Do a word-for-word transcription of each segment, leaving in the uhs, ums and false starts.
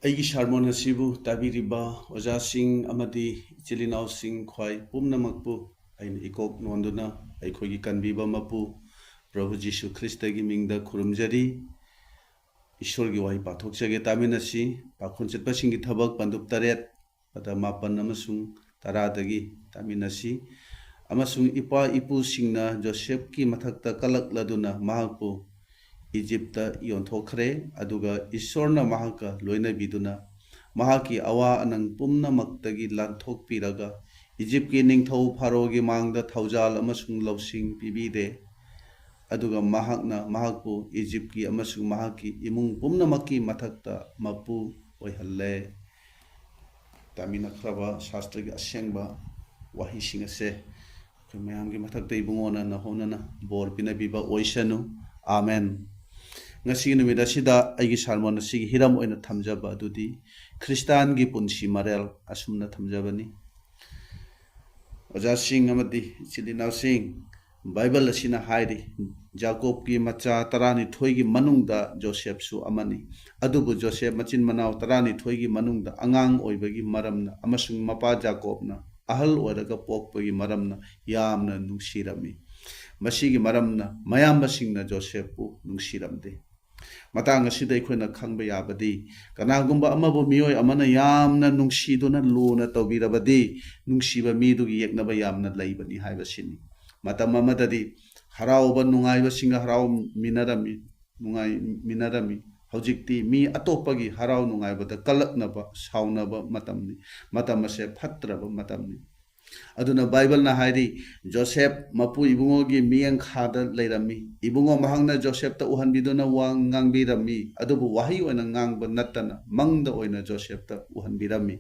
ꯑꯩꯒꯤ ꯁꯥꯔꯃꯣꯟ ꯑꯁꯤꯕꯨ ꯇꯥꯕꯤꯔꯤꯕ ꯑꯣꯖꯥꯁꯤꯡ ꯑꯃꯗꯤ ꯏꯆꯤꯜ ꯏꯅꯥꯎꯁꯤꯡ ꯈ꯭ꯋꯥꯏ ꯄꯨꯝꯅꯃꯛꯄꯨ ꯑꯩꯅ ꯏꯀꯣꯛ ꯅꯣꯟꯗꯨꯅ ꯑꯩꯈꯣꯏꯒꯤ ꯀꯟꯕꯤꯕ ꯃꯄꯨ ꯄ꯭ꯔꯚꯨ ꯖꯤꯁꯨ ꯈ꯭ꯔꯤꯁꯇꯒꯤ ꯃꯤꯡꯗ ꯈꯨꯔꯨꯝꯖꯔꯤ꯫ ꯏꯁꯣꯔꯒꯤ ꯋꯥꯍꯩ ꯄꯥꯊꯣꯛꯆꯒꯦ, ꯇꯥꯃꯤꯟꯅꯁꯤ꯫ ꯄꯥꯈꯣꯟ ꯆꯠꯄꯁꯤꯡꯒꯤ ꯊꯕꯛ ꯄꯟꯗꯨꯞ ꯇꯔꯦꯠ, ꯄꯗ ꯃꯥꯄꯟ ꯑꯃꯁꯨꯡ ꯇꯔꯥꯗꯒꯤ ꯇꯥꯃꯤꯟꯅꯁꯤ꯫ ꯑꯃꯁꯨꯡ ꯏꯄꯥ ꯏꯄꯨꯁꯤꯡꯅ ꯖꯣꯁꯦꯐꯀꯤ ꯃꯊꯛꯇ ꯀꯜꯂꯛꯂꯗꯨꯅ ꯃꯍꯥꯛꯄꯨ ꯏꯖꯤꯞꯇ ꯌꯣꯟꯊꯣꯛꯈ꯭ꯔꯦ, ꯑꯗꯨꯒ ꯏꯁꯣꯔꯅ ꯃꯍꯥꯛꯀ ꯂꯣꯏꯅꯕꯤꯗꯨꯅ ꯃꯍꯥꯛꯀꯤ ꯑꯋꯥ ꯑꯅꯪ ꯄꯨꯝꯅꯃꯛꯇꯒꯤ ꯂꯥꯟꯊꯣꯛꯄꯤꯔꯒ ꯏꯖꯤꯞꯀꯤ ꯅꯤꯡꯊꯧ ꯐꯥꯔꯣꯒꯤ ꯃꯥꯡꯗ ꯊꯧꯖꯥꯜ ꯑꯃꯁꯨꯡ ꯂꯧꯁꯤꯡ ꯄꯤꯕꯤꯔꯦ꯫ ꯑꯗꯨꯒ ꯃꯍꯥꯛꯅ ꯃꯍꯥꯛꯄꯨ ꯏꯖꯤꯞꯀꯤ ꯑꯃꯁꯨꯡ ꯃꯍꯥꯛꯀꯤ ꯏꯃꯨꯡ ꯄꯨꯝꯅꯃꯛꯀꯤ ꯃꯊꯛꯇ ꯃꯄꯨ ꯑꯣꯏꯍꯜꯂꯦ꯫ ꯇꯥꯃꯤꯟꯅꯈ꯭ꯔꯕ ꯁꯥꯁꯇ꯭ꯔꯒꯤ ꯑꯁꯦꯡꯕ ꯋꯥꯍꯩꯁꯤꯡ ꯑꯁꯦ ꯑꯩꯈꯣꯏ ꯃꯌꯥꯝꯒꯤ ꯃꯊꯛꯇ ꯏꯕꯨꯡꯉꯣꯅ ꯅꯍꯧꯅꯅ ꯕꯣꯔ ꯄꯤꯅꯕꯤꯕ ꯑꯣꯏꯁꯅꯨ꯫ ꯑꯥꯃꯦꯟ꯫ ꯉꯁꯤꯒꯤ ꯅꯨꯃꯤꯠ ꯑꯁꯤꯗ ꯑꯩꯒꯤ ꯁꯥꯔꯃꯣꯟ ꯑꯁꯤꯒꯤ ꯍꯤꯔꯝ ꯑꯣꯏꯅ ꯊꯝꯖꯕ ꯑꯗꯨꯗꯤ ꯈ꯭ꯔꯤꯁꯇꯥꯟꯒꯤ ꯄꯨꯟꯁꯤ ꯃꯔꯦꯜ ꯑꯁꯨꯝꯅ ꯊꯝꯖꯕꯅꯤ꯫ ꯑꯣꯖꯥꯁꯤꯡ ꯑꯃꯗꯤ ꯏꯆꯤꯜ ꯏꯅꯥꯎꯁꯤꯡ, ꯕꯥꯏꯕꯜ ꯑꯁꯤꯅ ꯍꯥꯏꯔꯤ, ꯖꯥꯀꯣꯕꯀꯤ ꯃꯆꯥ ꯇꯔꯥꯅꯤꯊꯣꯏꯒꯤ ꯃꯅꯨꯡꯗ ꯖꯣꯁꯦꯐꯁꯨ ꯑꯃꯅꯤ꯫ ꯑꯗꯨꯕꯨ ꯖꯣꯁꯦꯐ ꯃꯆꯤꯟ ꯃꯅꯥꯎ ꯇꯔꯥꯅꯤꯊꯣꯏꯒꯤ ꯃꯅꯨꯡꯗ ꯑꯉꯥꯡ ꯑꯣꯏꯕꯒꯤ ꯃꯔꯝꯅ ꯑꯃꯁꯨꯡ ꯃꯄꯥ ꯖꯥꯀꯣꯕꯅ ꯑꯍꯜ ꯑꯣꯏꯔꯒ ꯄꯣꯛꯄꯒꯤ ꯃꯔꯝꯅ ꯌꯥꯝꯅ ꯅꯨꯡꯁꯤꯔꯝꯃꯤ꯫ ꯃꯁꯤꯒꯤ ꯃꯔꯝꯅ ꯃꯌꯥꯝꯕꯁꯤꯡꯅ ꯖꯣꯁꯦꯐꯄꯨ ꯅꯨꯡꯁꯤꯔꯝꯗꯦ꯫ ꯃꯇꯥꯡ ꯑꯁꯤꯗ ꯑꯩꯈꯣꯏꯅ ꯈꯪꯕ ꯌꯥꯕꯗꯤ, ꯀꯅꯥꯒꯨꯝꯕ ꯑꯃꯕꯨ ꯃꯤꯑꯣꯏ ꯑꯃꯅ ꯌꯥꯝꯅ ꯅꯨꯡꯁꯤꯗꯨꯅ ꯂꯨꯅ ꯇꯧꯕꯤꯔꯕꯗꯤ, ꯅꯨꯡꯁꯤꯕ ꯃꯤꯗꯨꯒꯤ ꯌꯦꯛꯅꯕ ꯌꯥꯝꯅ ꯂꯩꯕꯅꯤ ꯍꯥꯏꯕꯁꯤꯅꯤ꯫ ꯃꯇꯝ ꯑꯃꯗꯗꯤ ꯍꯔꯥꯎꯕ ꯅꯨꯡꯉꯥꯏꯕꯁꯤꯡꯒ ꯍꯔꯥꯎꯃꯤꯟꯅꯔꯝꯃꯤ, ꯅꯨꯡꯉꯥꯏꯃꯤꯟꯅꯔꯝꯃꯤ꯫ ꯍꯧꯖꯤꯛꯇꯤ ꯃꯤ ꯑꯇꯣꯞꯄꯒꯤ ꯍꯔꯥꯎ ꯅꯨꯡꯉꯥꯏꯕꯗ ꯀꯜꯂꯛꯅꯕ, ꯁꯥꯎꯅꯕ ꯃꯇꯝꯅꯤ꯫ ꯃꯇꯝ ꯑꯁꯦ ꯐꯠꯇ꯭ꯔꯕ ꯃꯇꯝꯅꯤ꯫ ꯑꯗꯨꯅ ꯕꯥꯏꯕꯜꯅ ꯍꯥꯏꯔꯤ, ꯖꯣꯁꯦꯐ ꯃꯄꯨ ꯏꯕꯨꯡꯉꯣꯒꯤ ꯃꯤꯠꯌꯦꯡꯈꯥꯗ ꯂꯩꯔꯝꯃꯤ꯫ ꯏꯕꯨꯡꯉꯣ ꯃꯍꯥꯛꯅ ꯖꯣꯁꯦꯐꯇ ꯎꯍꯟꯕꯤꯗꯨꯅ ꯋꯥ ꯉꯥꯡꯕꯤꯔꯝꯃꯤ, ꯑꯗꯨꯕꯨ ꯋꯥꯍꯩ ꯑꯣꯏꯅ ꯉꯥꯡꯕ ꯅꯠꯇꯅ ꯃꯪꯗ ꯑꯣꯏꯅ ꯖꯣꯁꯦꯐꯇ ꯎꯍꯟꯕꯤꯔꯝꯃꯤ꯫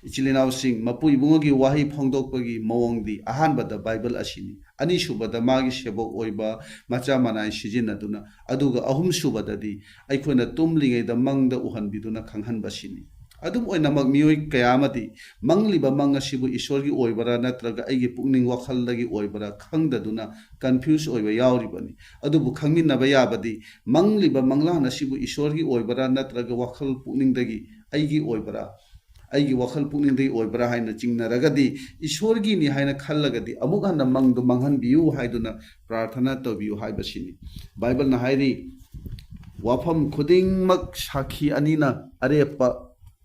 ꯏꯆꯤꯜ ꯏꯅꯥꯎꯁꯤꯡ, ꯃꯄꯨ ꯏꯕꯨꯡꯉꯣꯒꯤ ꯋꯥꯍꯩ ꯐꯣꯡꯗꯣꯛꯄꯒꯤ ꯃꯑꯣꯡꯗꯤ ꯑꯍꯥꯟꯕꯗ ꯕꯥꯏꯕꯜ ꯑꯁꯤꯅꯤ꯫ ꯑꯅꯤꯁꯨꯕꯗ ꯃꯥꯒꯤ ꯁꯦꯕꯣꯛ ꯑꯣꯏꯕ ꯃꯆꯥ ꯃꯅꯥꯏ ꯁꯤꯖꯤꯟꯅꯗꯨꯅ, ꯑꯗꯨꯒ ꯑꯍꯨꯝꯁꯨꯕꯗꯗꯤ ꯑꯩꯈꯣꯏꯅ ꯇꯨꯝꯂꯤꯉꯩꯗ ꯃꯪꯗ ꯎꯍꯟꯕꯤꯗꯨꯅ ꯈꯪꯍꯟꯕꯁꯤꯅꯤ꯫ ꯑꯗꯨꯝ ꯑꯣꯏꯅꯃꯛ, ꯃꯤꯑꯣꯏ ꯀꯌꯥ ꯑꯃꯗꯤ ꯃꯪꯂꯤꯕ ꯃꯪ ꯑꯁꯤꯕꯨ ꯏꯁꯣꯔꯒꯤ ꯑꯣꯏꯕꯔꯥ ꯅꯠꯇ꯭ꯔꯒ ꯑꯩꯒꯤ ꯄꯨꯛꯅꯤꯡ ꯋꯥꯈꯜꯗꯒꯤ ꯑꯣꯏꯕꯔꯥ ꯈꯪꯗꯗꯨꯅ ꯀꯟꯐ꯭ꯌꯨꯁ ꯑꯣꯏꯕ ꯌꯥꯎꯔꯤꯕꯅꯤ꯫ ꯑꯗꯨꯕꯨ ꯈꯪꯃꯤꯟꯅꯕ ꯌꯥꯕꯗꯤ, ꯃꯪꯂꯤꯕ ꯃꯪꯂꯥꯟ ꯑꯁꯤꯕꯨ ꯏꯁꯣꯔꯒꯤ ꯑꯣꯏꯕꯔꯥ ꯅꯠꯇ꯭ꯔꯒ ꯋꯥꯈꯜ ꯄꯨꯛꯅꯤꯡꯗꯒꯤ ꯑꯩꯒꯤ ꯑꯣꯏꯕꯔꯥ, ꯑꯩꯒꯤ ꯋꯥꯈꯜ ꯄꯨꯛꯅꯤꯡꯗꯒꯤ ꯑꯣꯏꯕ꯭ꯔꯥ ꯍꯥꯏꯅ ꯆꯤꯡꯅꯔꯒꯗꯤ, ꯏꯁꯣꯔꯒꯤꯅꯤ ꯍꯥꯏꯅ ꯈꯜꯂꯒꯗꯤ ꯑꯃꯨꯛ ꯍꯟꯅ ꯃꯪꯗꯨ ꯃꯪꯍꯟꯕꯤꯌꯨ ꯍꯥꯏꯗꯨꯅ ꯄ꯭ꯔꯥꯔꯊꯅꯥ ꯇꯧꯕꯤꯌꯨ ꯍꯥꯏꯕꯁꯤꯅꯤ꯫ ꯕꯥꯏꯕꯜꯅ ꯍꯥꯏꯔꯤ, "ꯋꯥꯐꯝ ꯈꯨꯗꯤꯡꯃꯛ ꯁꯥꯈꯤ ꯑꯅꯤꯅ ꯑꯔꯦꯞꯄ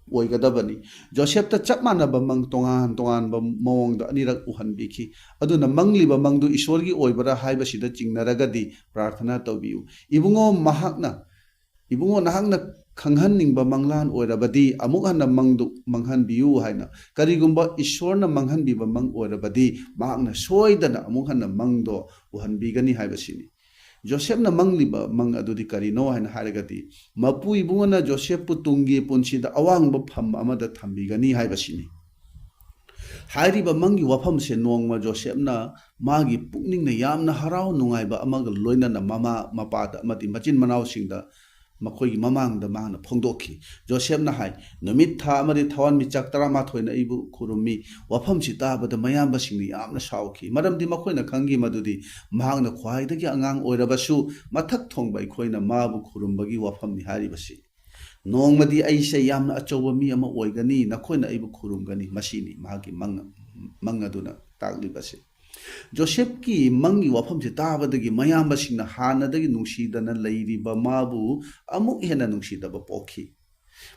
ꯑꯣꯏꯒꯗꯕꯅꯤ"꯫ ꯖꯣꯁꯦꯞꯇ ꯆꯞ ꯃꯥꯟꯅꯕ ꯃꯪ ꯇꯣꯉꯥꯟ ꯇꯣꯉꯥꯟꯕ ꯃꯑꯣꯡꯗ ꯑꯅꯤꯔꯛ ꯎꯍꯟꯕꯤꯈꯤ꯫ ꯑꯗꯨꯅ ꯃꯪꯂꯤꯕ ꯃꯪꯗꯨ ꯏꯁꯣꯔꯒꯤ ꯑꯣꯏꯕꯔꯥ ꯍꯥꯏꯕꯁꯤꯗ ꯆꯤꯡꯅꯔꯒꯗꯤ ꯄ꯭ꯔꯥꯔꯊꯅꯥ ꯇꯧꯕꯤꯌꯨ꯫ "ꯏꯕꯨꯡꯉꯣ, ꯃꯍꯥꯛꯅ, ꯏꯕꯨꯡꯉꯣ, ꯅꯍꯥꯛꯅ ꯈꯪꯍꯟꯅꯤꯡꯕ ꯃꯪꯂꯥꯟ ꯑꯣꯏꯔꯕꯗꯤ ꯑꯃꯨꯛ ꯍꯟꯅ ꯃꯪꯗꯨ ꯃꯪꯍꯟꯕꯤꯌꯨ" ꯍꯥꯏꯅ꯫ ꯀꯔꯤꯒꯨꯝꯕ ꯏꯁꯣꯔꯅ ꯃꯪꯍꯟꯕꯤꯕ ꯃꯪ ꯑꯣꯏꯔꯕꯗꯤ ꯃꯍꯥꯛꯅ ꯁꯣꯏꯗꯅ ꯑꯃꯨꯛ ꯍꯟꯅ ꯃꯪꯗꯣ ꯎꯍꯟꯕꯤꯒꯅꯤ ꯍꯥꯏꯕꯁꯤꯅꯤ꯫ ꯖꯣꯁꯦꯞꯅ ꯃꯪꯂꯤꯕ ꯃꯪ ꯑꯗꯨꯗꯤ ꯀꯔꯤꯅꯣ ꯍꯥꯏꯅ ꯍꯥꯏꯔꯒꯗꯤ, ꯃꯄꯨ ꯏꯕꯨꯡꯉꯣꯅ ꯖꯣꯁꯦꯞꯄꯨ ꯇꯨꯡꯒꯤ ꯄꯨꯟꯁꯤꯗ ꯑꯋꯥꯡꯕ ꯐꯝ ꯑꯃꯗ ꯊꯝꯕꯤꯒꯅꯤ ꯍꯥꯏꯕꯁꯤꯅꯤ꯫ ꯍꯥꯏꯔꯤꯕ ꯃꯪꯒꯤ ꯋꯥꯐꯝꯁꯦ ꯅꯣꯡꯃ ꯖꯣꯁꯦꯞꯅ ꯃꯥꯒꯤ ꯄꯨꯛꯅꯤꯡꯅ ꯌꯥꯝꯅ ꯍꯔꯥꯎ ꯅꯨꯡꯉꯥꯏꯕ ꯑꯃꯒ ꯂꯣꯏꯅꯅ ꯃꯃꯥ ꯃꯄꯥꯗ ꯑꯃꯗꯤ ꯃꯆꯤꯟ ꯃꯅꯥꯎꯁꯤꯡꯗ, ꯃꯈꯣꯏꯒꯤ ꯃꯃꯥꯡꯗ ꯃꯥꯅ ꯐꯣꯡꯗꯣꯛꯈꯤ꯫ ꯖꯣꯁꯦꯞꯅ ꯍꯥꯏ, "ꯅꯨꯃꯤꯠ, ꯊꯥ ꯑꯃꯗꯤ ꯊꯋꯥꯟꯃꯤꯆꯥꯛ ꯇꯔꯥꯃꯥꯊꯣꯏꯅ ꯑꯩꯕꯨ ꯈꯨꯔꯨꯝꯃꯤ"꯫ ꯋꯥꯐꯝꯁꯤ ꯇꯥꯕꯗ ꯃꯌꯥꯝꯕꯁꯤꯡꯅ ꯌꯥꯝꯅ ꯁꯥꯎꯈꯤ, ꯃꯔꯝꯗꯤ ꯃꯈꯣꯏꯅ ꯈꯪꯈꯤ ꯃꯗꯨꯗꯤ ꯃꯍꯥꯛꯅ ꯈ꯭ꯋꯥꯏꯗꯒꯤ ꯑꯉꯥꯡ ꯑꯣꯏꯔꯕꯁꯨ ꯃꯊꯛ ꯊꯣꯡꯕ ꯑꯩꯈꯣꯏꯅ ꯃꯥꯕꯨ ꯈꯨꯔꯨꯝꯕꯒꯤ ꯋꯥꯐꯝꯅꯤ ꯍꯥꯏꯔꯤꯕꯁꯤ꯫ "ꯅꯣꯡꯃꯗꯤ ꯑꯩꯁꯦ ꯌꯥꯝꯅ ꯑꯆꯧꯕ ꯃꯤ ꯑꯃ ꯑꯣꯏꯒꯅꯤ, ꯅꯈꯣꯏꯅ ꯑꯩꯕꯨ ꯈꯨꯔꯨꯝꯒꯅꯤ"꯫ ꯃꯁꯤꯅꯤ ꯃꯍꯥꯛꯀꯤ ꯃꯪ, ꯃꯪ ꯑꯗꯨꯅ ꯇꯥꯛꯂꯤꯕꯁꯦ꯫ ꯖꯣꯁꯦꯞꯀꯤ ꯃꯪꯒꯤ ꯋꯥꯐꯝꯁꯦ ꯇꯥꯕꯗꯒꯤ ꯃꯌꯥꯝꯕꯁꯤꯡꯅ ꯍꯥꯟꯅꯗꯒꯤ ꯅꯨꯡꯁꯤꯗꯅ ꯂꯩꯔꯤꯕ ꯃꯥꯕꯨ ꯑꯃꯨꯛ ꯍꯦꯟꯅ ꯅꯨꯡꯁꯤꯗꯕ ꯄꯣꯛꯈꯤ꯫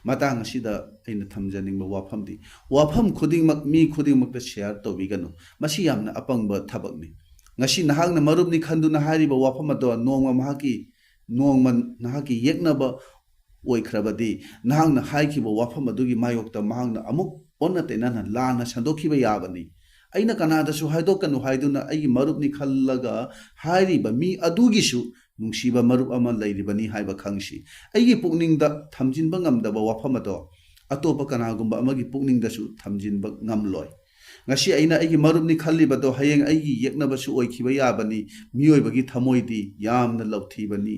ꯃꯇꯥꯡ ꯑꯁꯤꯗ ꯑꯩꯅ ꯊꯝꯖꯅꯤꯡꯕ ꯋꯥꯐꯝꯗꯤ, ꯋꯥꯐꯝ ꯈꯨꯗꯤꯡꯃꯛ ꯃꯤ ꯈꯨꯗꯤꯡꯃꯛꯇ ꯁꯦꯌꯔ ꯇꯧꯕꯤꯒꯅꯨ꯫ ꯃꯁꯤ ꯌꯥꯝꯅ ꯑꯄꯪꯕ ꯊꯕꯛꯅꯤ꯫ ꯉꯁꯤ ꯅꯍꯥꯛꯅ ꯃꯔꯨꯞꯅꯤ ꯈꯟꯗꯨꯅ ꯍꯥꯏꯔꯤꯕ ꯋꯥꯐꯝ ꯑꯗꯣ ꯅꯣꯡꯃ ꯃꯍꯥꯛꯀꯤ, ꯅꯣꯡꯃ ꯅꯍꯥꯛꯀꯤ ꯌꯦꯛꯅꯕ ꯑꯣꯏꯈ꯭ꯔꯕꯗꯤ, ꯅꯍꯥꯛꯅ ꯍꯥꯏꯈꯤꯕ ꯋꯥꯐꯝ ꯑꯗꯨꯒꯤ ꯃꯥꯌꯣꯛꯇ ꯃꯍꯥꯛꯅ ꯑꯃꯨꯛ ꯑꯣꯟꯅ ꯇꯩꯅꯅ ꯂꯥꯟꯅ ꯁꯟꯗꯣꯛꯈꯤꯕ ꯌꯥꯕꯅꯤ꯫ ꯑꯩꯅ ꯀꯅꯥꯗꯁꯨ ꯍꯥꯏꯗꯣꯛꯀꯅꯨ ꯍꯥꯏꯗꯨꯅ ꯑꯩꯒꯤ ꯃꯔꯨꯞꯅꯤ ꯈꯜꯂꯒ ꯍꯥꯏꯔꯤꯕ ꯃꯤ ꯑꯗꯨꯒꯤꯁꯨ ꯅꯨꯡꯁꯤꯕ ꯃꯔꯨꯞ ꯑꯃ ꯂꯩꯔꯤꯕꯅꯤ ꯍꯥꯏꯕ ꯈꯪꯁꯤ꯫ ꯑꯩꯒꯤ ꯄꯨꯛꯅꯤꯡꯗ ꯊꯝꯖꯤꯟꯕ ꯉꯝꯗꯕ ꯋꯥꯐꯝ ꯑꯗꯣ ꯑꯇꯣꯞꯄ ꯀꯅꯥꯒꯨꯝꯕ ꯑꯃꯒꯤ ꯄꯨꯛꯅꯤꯡꯗꯁꯨ ꯊꯝꯖꯤꯟꯕ ꯉꯝꯂꯣꯏ꯫ ꯉꯁꯤ ꯑꯩꯅ ꯑꯩꯒꯤ ꯃꯔꯨꯞꯅꯤ ꯈꯜꯂꯤꯕꯗꯣ ꯍꯌꯦꯡ ꯑꯩꯒꯤ ꯌꯦꯛꯅꯕꯁꯨ ꯑꯣꯏꯈꯤꯕ ꯌꯥꯕꯅꯤ꯫ ꯃꯤꯑꯣꯏꯕꯒꯤ ꯊꯃꯣꯏꯗꯤ ꯌꯥꯝꯅ ꯂꯧꯊꯤꯕꯅꯤ꯫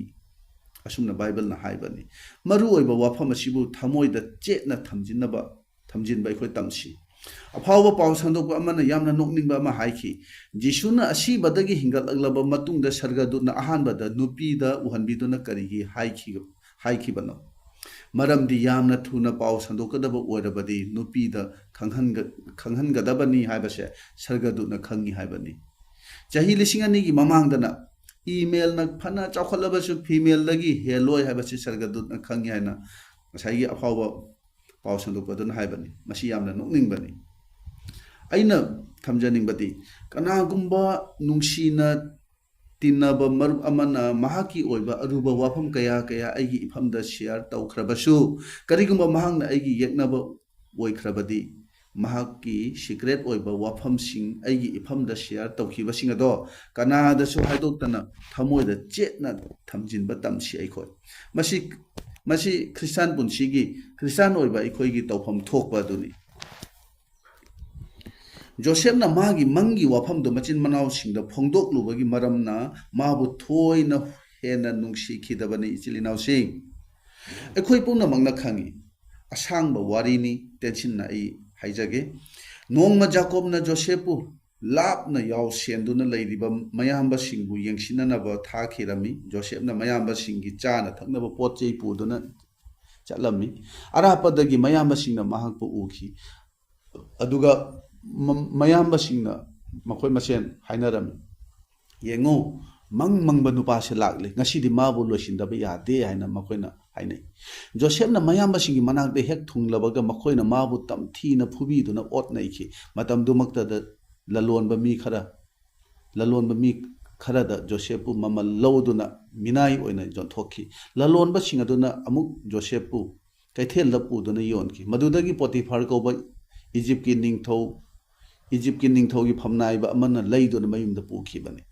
ꯑꯁꯨꯝꯅ ꯕꯥꯏꯕꯜꯅ ꯍꯥꯏꯕꯅꯤ꯫ ꯃꯔꯨꯑꯣꯏꯕ ꯋꯥꯐꯝ ꯑꯁꯤꯕꯨ ꯊꯃꯣꯏꯗ ꯆꯦꯠꯅ ꯊꯝꯖꯤꯟꯅꯕ, ꯊꯝꯖꯤꯟꯕ ꯑꯩꯈꯣꯏ ꯇꯝꯁꯤ꯫ ꯑꯐꯥꯎꯕ ꯄꯥꯎ ꯁꯟꯗꯣꯛꯄ ꯑꯃꯅ ꯌꯥꯝꯅ ꯅꯣꯛꯅꯤꯡꯕ ꯑꯃ ꯍꯥꯏꯈꯤ꯫ ꯖꯤꯁꯨꯅ ꯑꯁꯤꯕꯗꯒꯤ ꯍꯤꯡꯒꯠꯂꯛꯂꯕ ꯃꯇꯨꯡꯗ ꯁꯔꯒꯗꯨꯠꯅ ꯑꯍꯥꯟꯕꯗ ꯅꯨꯄꯤꯗ ꯎꯍꯟꯕꯤꯗꯨꯅ ꯀꯔꯤꯒꯤ ꯍꯥꯏꯈꯤ-, ꯍꯥꯏꯈꯤꯕꯅꯣ? ꯃꯔꯝꯗꯤ ꯌꯥꯝꯅ ꯊꯨꯅ ꯄꯥꯎ ꯁꯟꯗꯣꯛꯀꯗꯕ ꯑꯣꯏꯔꯕꯗꯤ ꯅꯨꯄꯤꯗ ꯈꯪꯍꯟꯒ-, ꯈꯪꯍꯟꯒꯗꯕꯅꯤ ꯍꯥꯏꯕꯁꯦ ꯁꯔꯒꯗꯨꯠꯅ ꯈꯪꯉꯤ ꯍꯥꯏꯕꯅꯤ꯫ ꯆꯍꯤ ꯂꯤꯁꯤꯡ ꯑꯅꯤꯒꯤ ꯃꯃꯥꯡꯗꯅ ꯏꯃꯦꯜꯅ ꯐꯅ ꯆꯥꯎꯈꯠꯂꯕꯁꯨ ꯐꯤꯃꯦꯜꯗꯒꯤ ꯍꯦꯜꯂꯣꯏ ꯍꯥꯏꯕꯁꯤ ꯁꯔꯒꯗꯨꯠꯅ ꯈꯪꯉꯤ ꯍꯥꯏꯅ ꯉꯁꯥꯏꯒꯤ ꯑꯐꯥꯎꯕ ꯄꯥꯎ ꯁꯟꯗꯣꯛꯄ ꯑꯗꯨꯅ ꯍꯥꯏꯕꯅꯤ꯫ ꯃꯁꯤ ꯌꯥꯝꯅ ꯅꯣꯛꯅꯤꯡꯕꯅꯤ꯫ ꯑꯩꯅ ꯊꯝꯖꯅꯤꯡꯕꯗꯤ, ꯀꯅꯥꯒꯨꯝꯕ ꯅꯨꯡꯁꯤꯅ ꯇꯤꯟꯅꯕ ꯃꯔꯨꯞ ꯑꯃꯅ ꯃꯍꯥꯛꯀꯤ ꯑꯣꯏꯕ ꯑꯔꯨꯕ ꯋꯥꯐꯝ ꯀꯌꯥ ꯀꯌꯥ ꯑꯩꯒꯤ ꯏꯐꯝꯗ ꯁꯤꯌꯥꯔ ꯇꯧꯈ꯭ꯔꯕꯁꯨ, ꯀꯔꯤꯒꯨꯝꯕ ꯃꯍꯥꯛꯅ ꯑꯩꯒꯤ ꯌꯦꯛꯅꯕ ꯑꯣꯏꯈ꯭ꯔꯕꯗꯤ, ꯃꯍꯥꯛꯀꯤ ꯁꯤꯀ꯭ꯔꯦꯠ ꯑꯣꯏꯕ ꯋꯥꯐꯝꯁꯤꯡ ꯑꯩꯒꯤ ꯏꯐꯝꯗ ꯁꯤꯌꯥꯔ ꯇꯧꯈꯤꯕꯁꯤꯡ ꯑꯗꯣ ꯀꯅꯥꯗꯁꯨ ꯍꯥꯏꯗꯣꯛꯇꯅ ꯊꯃꯣꯏꯗ ꯆꯦꯠꯅ ꯊꯝꯖꯤꯟꯕ ꯇꯝꯁꯤ꯫ ꯑꯩꯈꯣꯏ ꯃꯁꯤ, ꯃꯁꯤ ꯈ꯭ꯔꯤꯁꯇꯥꯟ ꯄꯨꯟꯁꯤꯒꯤ, ꯈ꯭ꯔꯤꯁꯇꯥꯟ ꯑꯣꯏꯕ ꯑꯩꯈꯣꯏꯒꯤ ꯇꯧꯐꯝ ꯊꯣꯛꯄ ꯑꯗꯨꯅꯤ꯫ ꯖꯣꯁꯦꯐꯅ ꯃꯥꯒꯤ ꯃꯪꯒꯤ ꯋꯥꯐꯝꯗꯨ ꯃꯆꯤꯟ ꯃꯅꯥꯎꯁꯤꯡꯗ ꯐꯣꯡꯗꯣꯛꯂꯨꯕꯒꯤ ꯃꯔꯝꯅ ꯃꯥꯕꯨ ꯊꯣꯏꯅ ꯍꯦꯟꯅ ꯅꯨꯡꯁꯤꯈꯤꯗꯕꯅꯤ, ꯏꯆꯤꯜ ꯏꯅꯥꯎꯁꯤꯡ꯫ ꯑꯩꯈꯣꯏ ꯄꯨꯝꯅꯃꯛꯅ ꯈꯪꯏ, ꯑꯁꯥꯡꯕ ꯋꯥꯔꯤꯅꯤ, ꯇꯦꯟꯁꯤꯟꯅ ꯑꯩ ꯍꯥꯏꯖꯒꯦ꯫ ꯅꯣꯡꯃ ꯖꯥꯀꯣꯕꯅ ꯖꯣꯁꯦꯐꯄꯨ ꯂꯥꯞꯅ ꯌꯥꯎꯁꯦꯟꯗꯨꯅ ꯂꯩꯔꯤꯕ ꯃꯌꯥꯝꯕꯁꯤꯡꯕꯨ ꯌꯦꯡꯁꯤꯟꯅꯅꯕ ꯊꯥꯈꯤꯔꯝꯃꯤ꯫ ꯖꯣꯁꯦꯐꯅ ꯃꯌꯥꯝꯕꯁꯤꯡꯒꯤ ꯆꯥꯅ ꯊꯛꯅꯕ ꯄꯣꯠ ꯆꯩ ꯄꯨꯗꯨꯅ ꯆꯠꯂꯝꯃꯤ꯫ ꯑꯔꯥꯞꯄꯗꯒꯤ ꯃꯌꯥꯝꯕꯁꯤꯡꯅ ꯃꯍꯥꯛꯄꯨ ꯎꯈꯤ꯫ ꯑꯗꯨꯒ ꯃ-, ꯃꯌꯥꯝꯕꯁꯤꯡꯅ ꯃꯈꯣꯏ ꯃꯁꯦꯟ ꯍꯥꯏꯅꯔꯝꯃꯤ, "ꯌꯦꯡꯉꯨ, ꯃꯪ ꯃꯪꯕ ꯅꯨꯄꯥꯁꯦ ꯂꯥꯛꯂꯦ, ꯉꯁꯤꯗꯤ ꯃꯥꯕꯨ ꯂꯣꯏꯁꯤꯟꯗꯕ ꯌꯥꯗꯦ" ꯍꯥꯏꯅ ꯃꯈꯣꯏꯅ ꯍꯥꯏꯅꯩ꯫ ꯖꯣꯁꯦꯐꯅ ꯃꯌꯥꯝꯕꯁꯤꯡꯒꯤ ꯃꯅꯥꯛꯇ ꯍꯦꯛ ꯊꯨꯡꯂꯕꯒ ꯃꯈꯣꯏꯅ ꯃꯥꯕꯨ ꯇꯝꯊꯤꯅ ꯐꯨꯕꯤꯗꯨꯅ ꯑꯣꯠ ꯅꯩꯈꯤ꯫ ꯃꯇꯝꯗꯨꯃꯛꯇꯗ ꯂꯂꯣꯟꯕ ꯃꯤ ꯈꯔ, ꯂꯂꯣꯟꯕ ꯃꯤ ꯈꯔꯗ ꯖꯣꯁꯦꯐꯄꯨ ꯃꯃꯜ ꯂꯧꯗꯨꯅ ꯃꯤꯅꯥꯏ ꯑꯣꯏꯅ ꯌꯣꯟꯊꯣꯛꯈꯤ꯫ ꯂꯂꯣꯟꯕꯁꯤꯡ ꯑꯗꯨꯅ ꯑꯃꯨꯛ ꯖꯣꯁꯦꯐꯄꯨ ꯀꯩꯊꯦꯜꯗ ꯄꯨꯗꯨꯅ ꯌꯣꯟꯈꯤ꯫ ꯃꯗꯨꯗꯒꯤ ꯄꯣꯇꯤꯐꯥꯔ ꯀꯧꯕ ꯏꯖꯤꯞꯀꯤ ꯅꯤꯡꯊꯧ, ꯏꯖꯤꯞꯀꯤ ꯅꯤꯡꯊꯧꯒꯤ ꯐꯝꯅꯥꯏꯕ ꯑꯃꯅ ꯂꯩꯗꯨꯅ ꯃꯌꯨꯝꯗ ꯄꯨꯈꯤꯕꯅꯤ꯫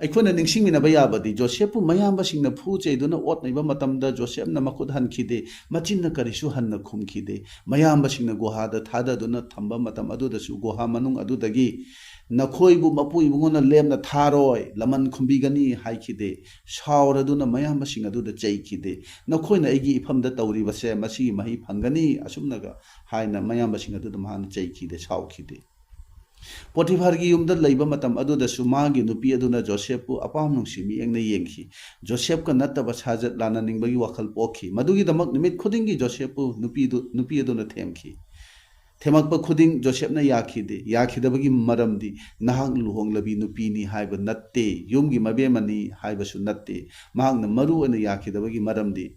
ꯑꯩꯈꯣꯏꯅ ꯅꯤꯡꯁꯤꯡꯃꯤꯟꯅꯕ ꯌꯥꯕꯗꯤ, ꯖꯣꯁꯦꯐꯄꯨ ꯃꯌꯥꯝꯕꯁꯤꯡꯅ ꯐꯨ ꯆꯩꯗꯨꯅ ꯑꯣꯠꯅꯩꯕ ꯃꯇꯝꯗ ꯖꯣꯁꯦꯐꯅ ꯃꯈꯨꯠ ꯍꯟꯈꯤꯗꯦ, ꯃꯆꯤꯟꯅ ꯀꯔꯤꯁꯨ ꯍꯟꯅ ꯈꯨꯝꯈꯤꯗꯦ꯫ ꯃꯌꯥꯝꯕꯁꯤꯡꯅ ꯒꯨꯍꯥꯗ ꯊꯥꯗꯗꯨꯅ ꯊꯝꯕ ꯃꯇꯝ ꯑꯗꯨꯗꯁꯨ ꯒꯨꯍꯥ ꯃꯅꯨꯡ ꯑꯗꯨꯗꯒꯤ, "ꯅꯈꯣꯏꯕꯨ ꯃꯄꯨ ꯏꯕꯨꯡꯉꯣꯅ ꯂꯦꯝꯅ ꯊꯥꯔꯣꯏ, ꯂꯃꯟ ꯈꯨꯝꯕꯤꯒꯅꯤ" ꯍꯥꯏꯈꯤꯗꯦ꯫ ꯁꯥꯎꯔꯗꯨꯅ ꯃꯌꯥꯝꯕꯁꯤꯡ ꯑꯗꯨꯗ ꯆꯩꯈꯤꯗꯦ꯫ "ꯅꯈꯣꯏꯅ ꯑꯩꯒꯤ ꯏꯐꯝꯗ ꯇꯧꯔꯤꯕꯁꯦ, ꯃꯁꯤꯒꯤ ꯃꯍꯩ ꯐꯪꯒꯅꯤ" ꯑꯁꯨꯝꯅꯒ ꯍꯥꯏꯅ ꯃꯌꯥꯝꯕꯁꯤꯡ ꯑꯗꯨꯗ ꯃꯍꯥꯛꯅ ꯆꯩꯈꯤꯗꯦ, ꯁꯥꯎꯈꯤꯗꯦ꯫ ꯄꯣꯇꯤꯐꯥꯔꯒꯤ ꯌꯨꯝꯗ ꯂꯩꯕ ꯃꯇꯝ ꯑꯗꯨꯗꯁꯨ ꯃꯥꯒꯤ ꯅꯨꯄꯤ ꯑꯗꯨꯅ ꯖꯣꯁꯦꯐꯄꯨ ꯑꯄꯥꯝ ꯅꯨꯡꯁꯤ ꯃꯤꯠꯌꯦꯡꯅ ꯌꯦꯡꯈꯤ꯫ ꯖꯣꯁꯦꯐꯀ ꯅꯠꯇꯕ ꯁꯥꯖꯠ ꯂꯥꯟꯅꯅꯤꯡꯕꯒꯤ ꯋꯥꯈꯜ ꯄꯣꯛꯈꯤ꯫ ꯃꯗꯨꯒꯤꯗꯃꯛ ꯅꯨꯃꯤꯠ ꯈꯨꯗꯤꯡꯒꯤ ꯖꯣꯁꯦꯐꯄꯨ ꯅꯨꯄꯤꯗꯨ, ꯅꯨꯄꯤ ꯑꯗꯨꯅ ꯊꯦꯝꯈꯤ꯫ ꯊꯦꯝꯃꯛꯄ ꯈꯨꯗꯤꯡ ꯖꯣꯁꯦꯐꯅ ꯌꯥꯈꯤꯗꯦ꯫ ꯌꯥꯈꯤꯗꯕꯒꯤ ꯃꯔꯝꯗꯤ, "ꯅꯍꯥꯛ ꯂꯨꯍꯣꯡꯂꯕꯤ ꯅꯨꯄꯤꯅꯤ" ꯍꯥꯏꯕ ꯅꯠꯇꯦ, "ꯌꯨꯝꯒꯤ ꯃꯕꯦꯝꯃꯅꯤ" ꯍꯥꯏꯕꯁꯨ ꯅꯠꯇꯦ꯫ ꯃꯍꯥꯛꯅ ꯃꯔꯨ ꯑꯣꯏꯅ ꯌꯥꯈꯤꯗꯕꯒꯤ ꯃꯔꯝꯗꯤ,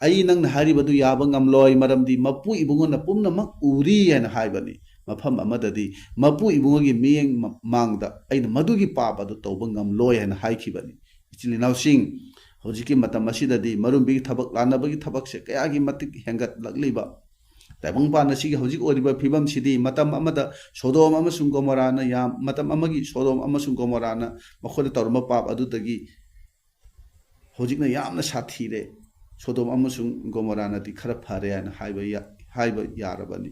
"ꯑꯩ ꯅꯪꯅ ꯍꯥꯏꯔꯤꯕꯗꯨ ꯌꯥꯕ ꯉꯝꯂꯣꯏ, ꯃꯔꯝꯗꯤ ꯃꯄꯨ ꯏꯕꯨꯡꯉꯣꯅ ꯄꯨꯝꯅꯃꯛ ꯎꯔꯤ" ꯍꯥꯏꯅ ꯍꯥꯏꯕꯅꯤ꯫ ꯃꯐꯝ ꯑꯃꯗꯗꯤ, "ꯃꯄꯨ ꯏꯕꯨꯡꯉꯣꯒꯤ ꯃꯤꯠꯌꯦꯡ ꯃ-, ꯃꯥꯡꯗ ꯑꯩꯅ ꯃꯗꯨꯒꯤ ꯄꯥꯞ ꯑꯗꯨ ꯇꯧꯕ ꯉꯝꯂꯣꯏ" ꯍꯥꯏꯅ ꯍꯥꯏꯈꯤꯕꯅꯤ꯫ ꯏꯆꯤꯜ ꯏꯅꯥꯎꯁꯤꯡ, ꯍꯧꯖꯤꯛꯀꯤ ꯃꯇꯝ ꯑꯁꯤꯗꯗꯤ ꯃꯔꯨꯝꯕꯤꯒꯤ ꯊꯕꯛ, ꯂꯥꯟꯅꯕꯒꯤ ꯊꯕꯛꯁꯦ ꯀꯌꯥꯒꯤ ꯃꯇꯤꯛ ꯍꯦꯟꯒꯠꯂꯛꯂꯤꯕ꯫ ꯇꯥꯏꯕꯪꯄꯥꯟ ꯑꯁꯤꯒꯤ ꯍꯧꯖꯤꯛ ꯑꯣꯏꯔꯤꯕ ꯐꯤꯕꯝꯁꯤꯗꯤ, ꯃꯇꯝ ꯑꯃꯗ ꯁꯣꯗꯣꯝ ꯑꯃꯁꯨꯡ ꯒꯣꯃꯣꯔꯥꯅ ꯌꯥꯝ, ꯃꯇꯝ ꯑꯃꯒꯤ ꯁꯣꯗꯣꯝ ꯑꯃꯁꯨꯡ ꯒꯣꯃꯣꯔꯥꯅ ꯃꯈꯣꯏꯗ ꯇꯧꯔꯝꯕ ꯄꯥꯞ ꯑꯗꯨꯗꯒꯤ ꯍꯧꯖꯤꯛꯅ ꯌꯥꯝꯅ ꯁꯥꯊꯤꯔꯦ꯫ ꯁꯣꯗꯣꯝ ꯑꯃꯁꯨꯡ ꯒꯣꯃꯣꯔꯥꯅꯗꯤ ꯈꯔ ꯐꯔꯦ ꯍꯥꯏꯅ ꯍꯥꯏꯕ ꯌꯥ-, ꯍꯥꯏꯕ ꯌꯥꯔꯕꯅꯤ꯫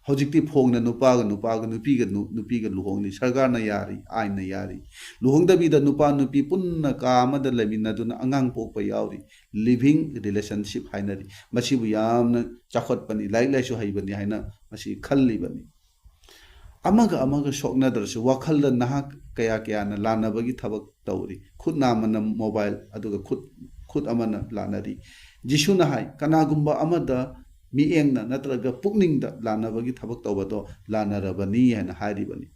ꯍꯧꯖꯤꯛꯇꯤ ꯐꯣꯡꯅ ꯅꯨꯄꯥꯒ ꯅꯨꯄꯥꯒ, ꯅꯨꯄꯤꯒ ꯅꯨ-, ꯅꯨꯄꯤꯒ ꯂꯨꯍꯣꯡꯂꯤ꯫ ꯁꯔꯀꯥꯔꯅ ꯌꯥꯔꯤ, ꯑꯥꯏꯟꯅ ꯌꯥꯔꯤ꯫ ꯂꯨꯍꯣꯡꯗꯕꯤꯗ ꯅꯨꯄꯥ ꯅꯨꯄꯤ ꯄꯨꯟꯅ ꯀꯥ ꯑꯃꯗ ꯂꯩꯃꯤꯟꯅꯗꯨꯅ ꯑꯉꯥꯡ ꯄꯣꯛꯄ ꯌꯥꯎꯔꯤ꯫ ꯂꯤꯚꯤꯡ ꯔꯤꯂꯦꯁꯟꯁꯤꯞ ꯍꯥꯏꯅꯔꯤ꯫ ꯃꯁꯤꯕꯨ ꯌꯥꯝꯅ ꯆꯥꯎꯈꯠꯄꯅꯤ, ꯂꯥꯏꯔꯤꯛ ꯂꯥꯏꯁꯨ ꯍꯩꯕꯅꯤ ꯍꯥꯏꯅ ꯃꯁꯤ ꯈꯜꯂꯤꯕꯅꯤ꯫ ꯑꯃꯒ ꯑꯃꯒ ꯁꯣꯛꯅꯗ꯭ꯔꯁꯨ ꯋꯥꯈꯜꯗ ꯅꯍꯥ ꯀꯌꯥ ꯀꯌꯥꯅ ꯂꯥꯟꯅꯕꯒꯤ ꯊꯕꯛ ꯇꯧꯔꯤ꯫ ꯈꯨꯠ ꯑꯃꯅ ꯃꯣꯕꯥꯏꯜ, ꯑꯗꯨꯒ ꯈꯨꯠ, ꯈꯨꯠ ꯑꯃꯅ ꯂꯥꯟꯅꯔꯤ꯫ ꯖꯤꯁꯨꯅ ꯍꯥꯏ, "ꯀꯅꯥꯒꯨꯝꯕ ꯑꯃꯗ ꯃꯤꯠꯌꯦꯡꯅ ꯅꯠꯇ꯭ꯔꯒ ꯄꯨꯛꯅꯤꯡꯗ ꯂꯥꯟꯅꯕꯒꯤ ꯊꯕꯛ ꯇꯧꯕꯗꯣ ꯂꯥꯟꯅꯔꯕꯅꯤ" ꯍꯥꯏꯅ ꯍꯥꯏꯔꯤꯕꯅꯤ꯫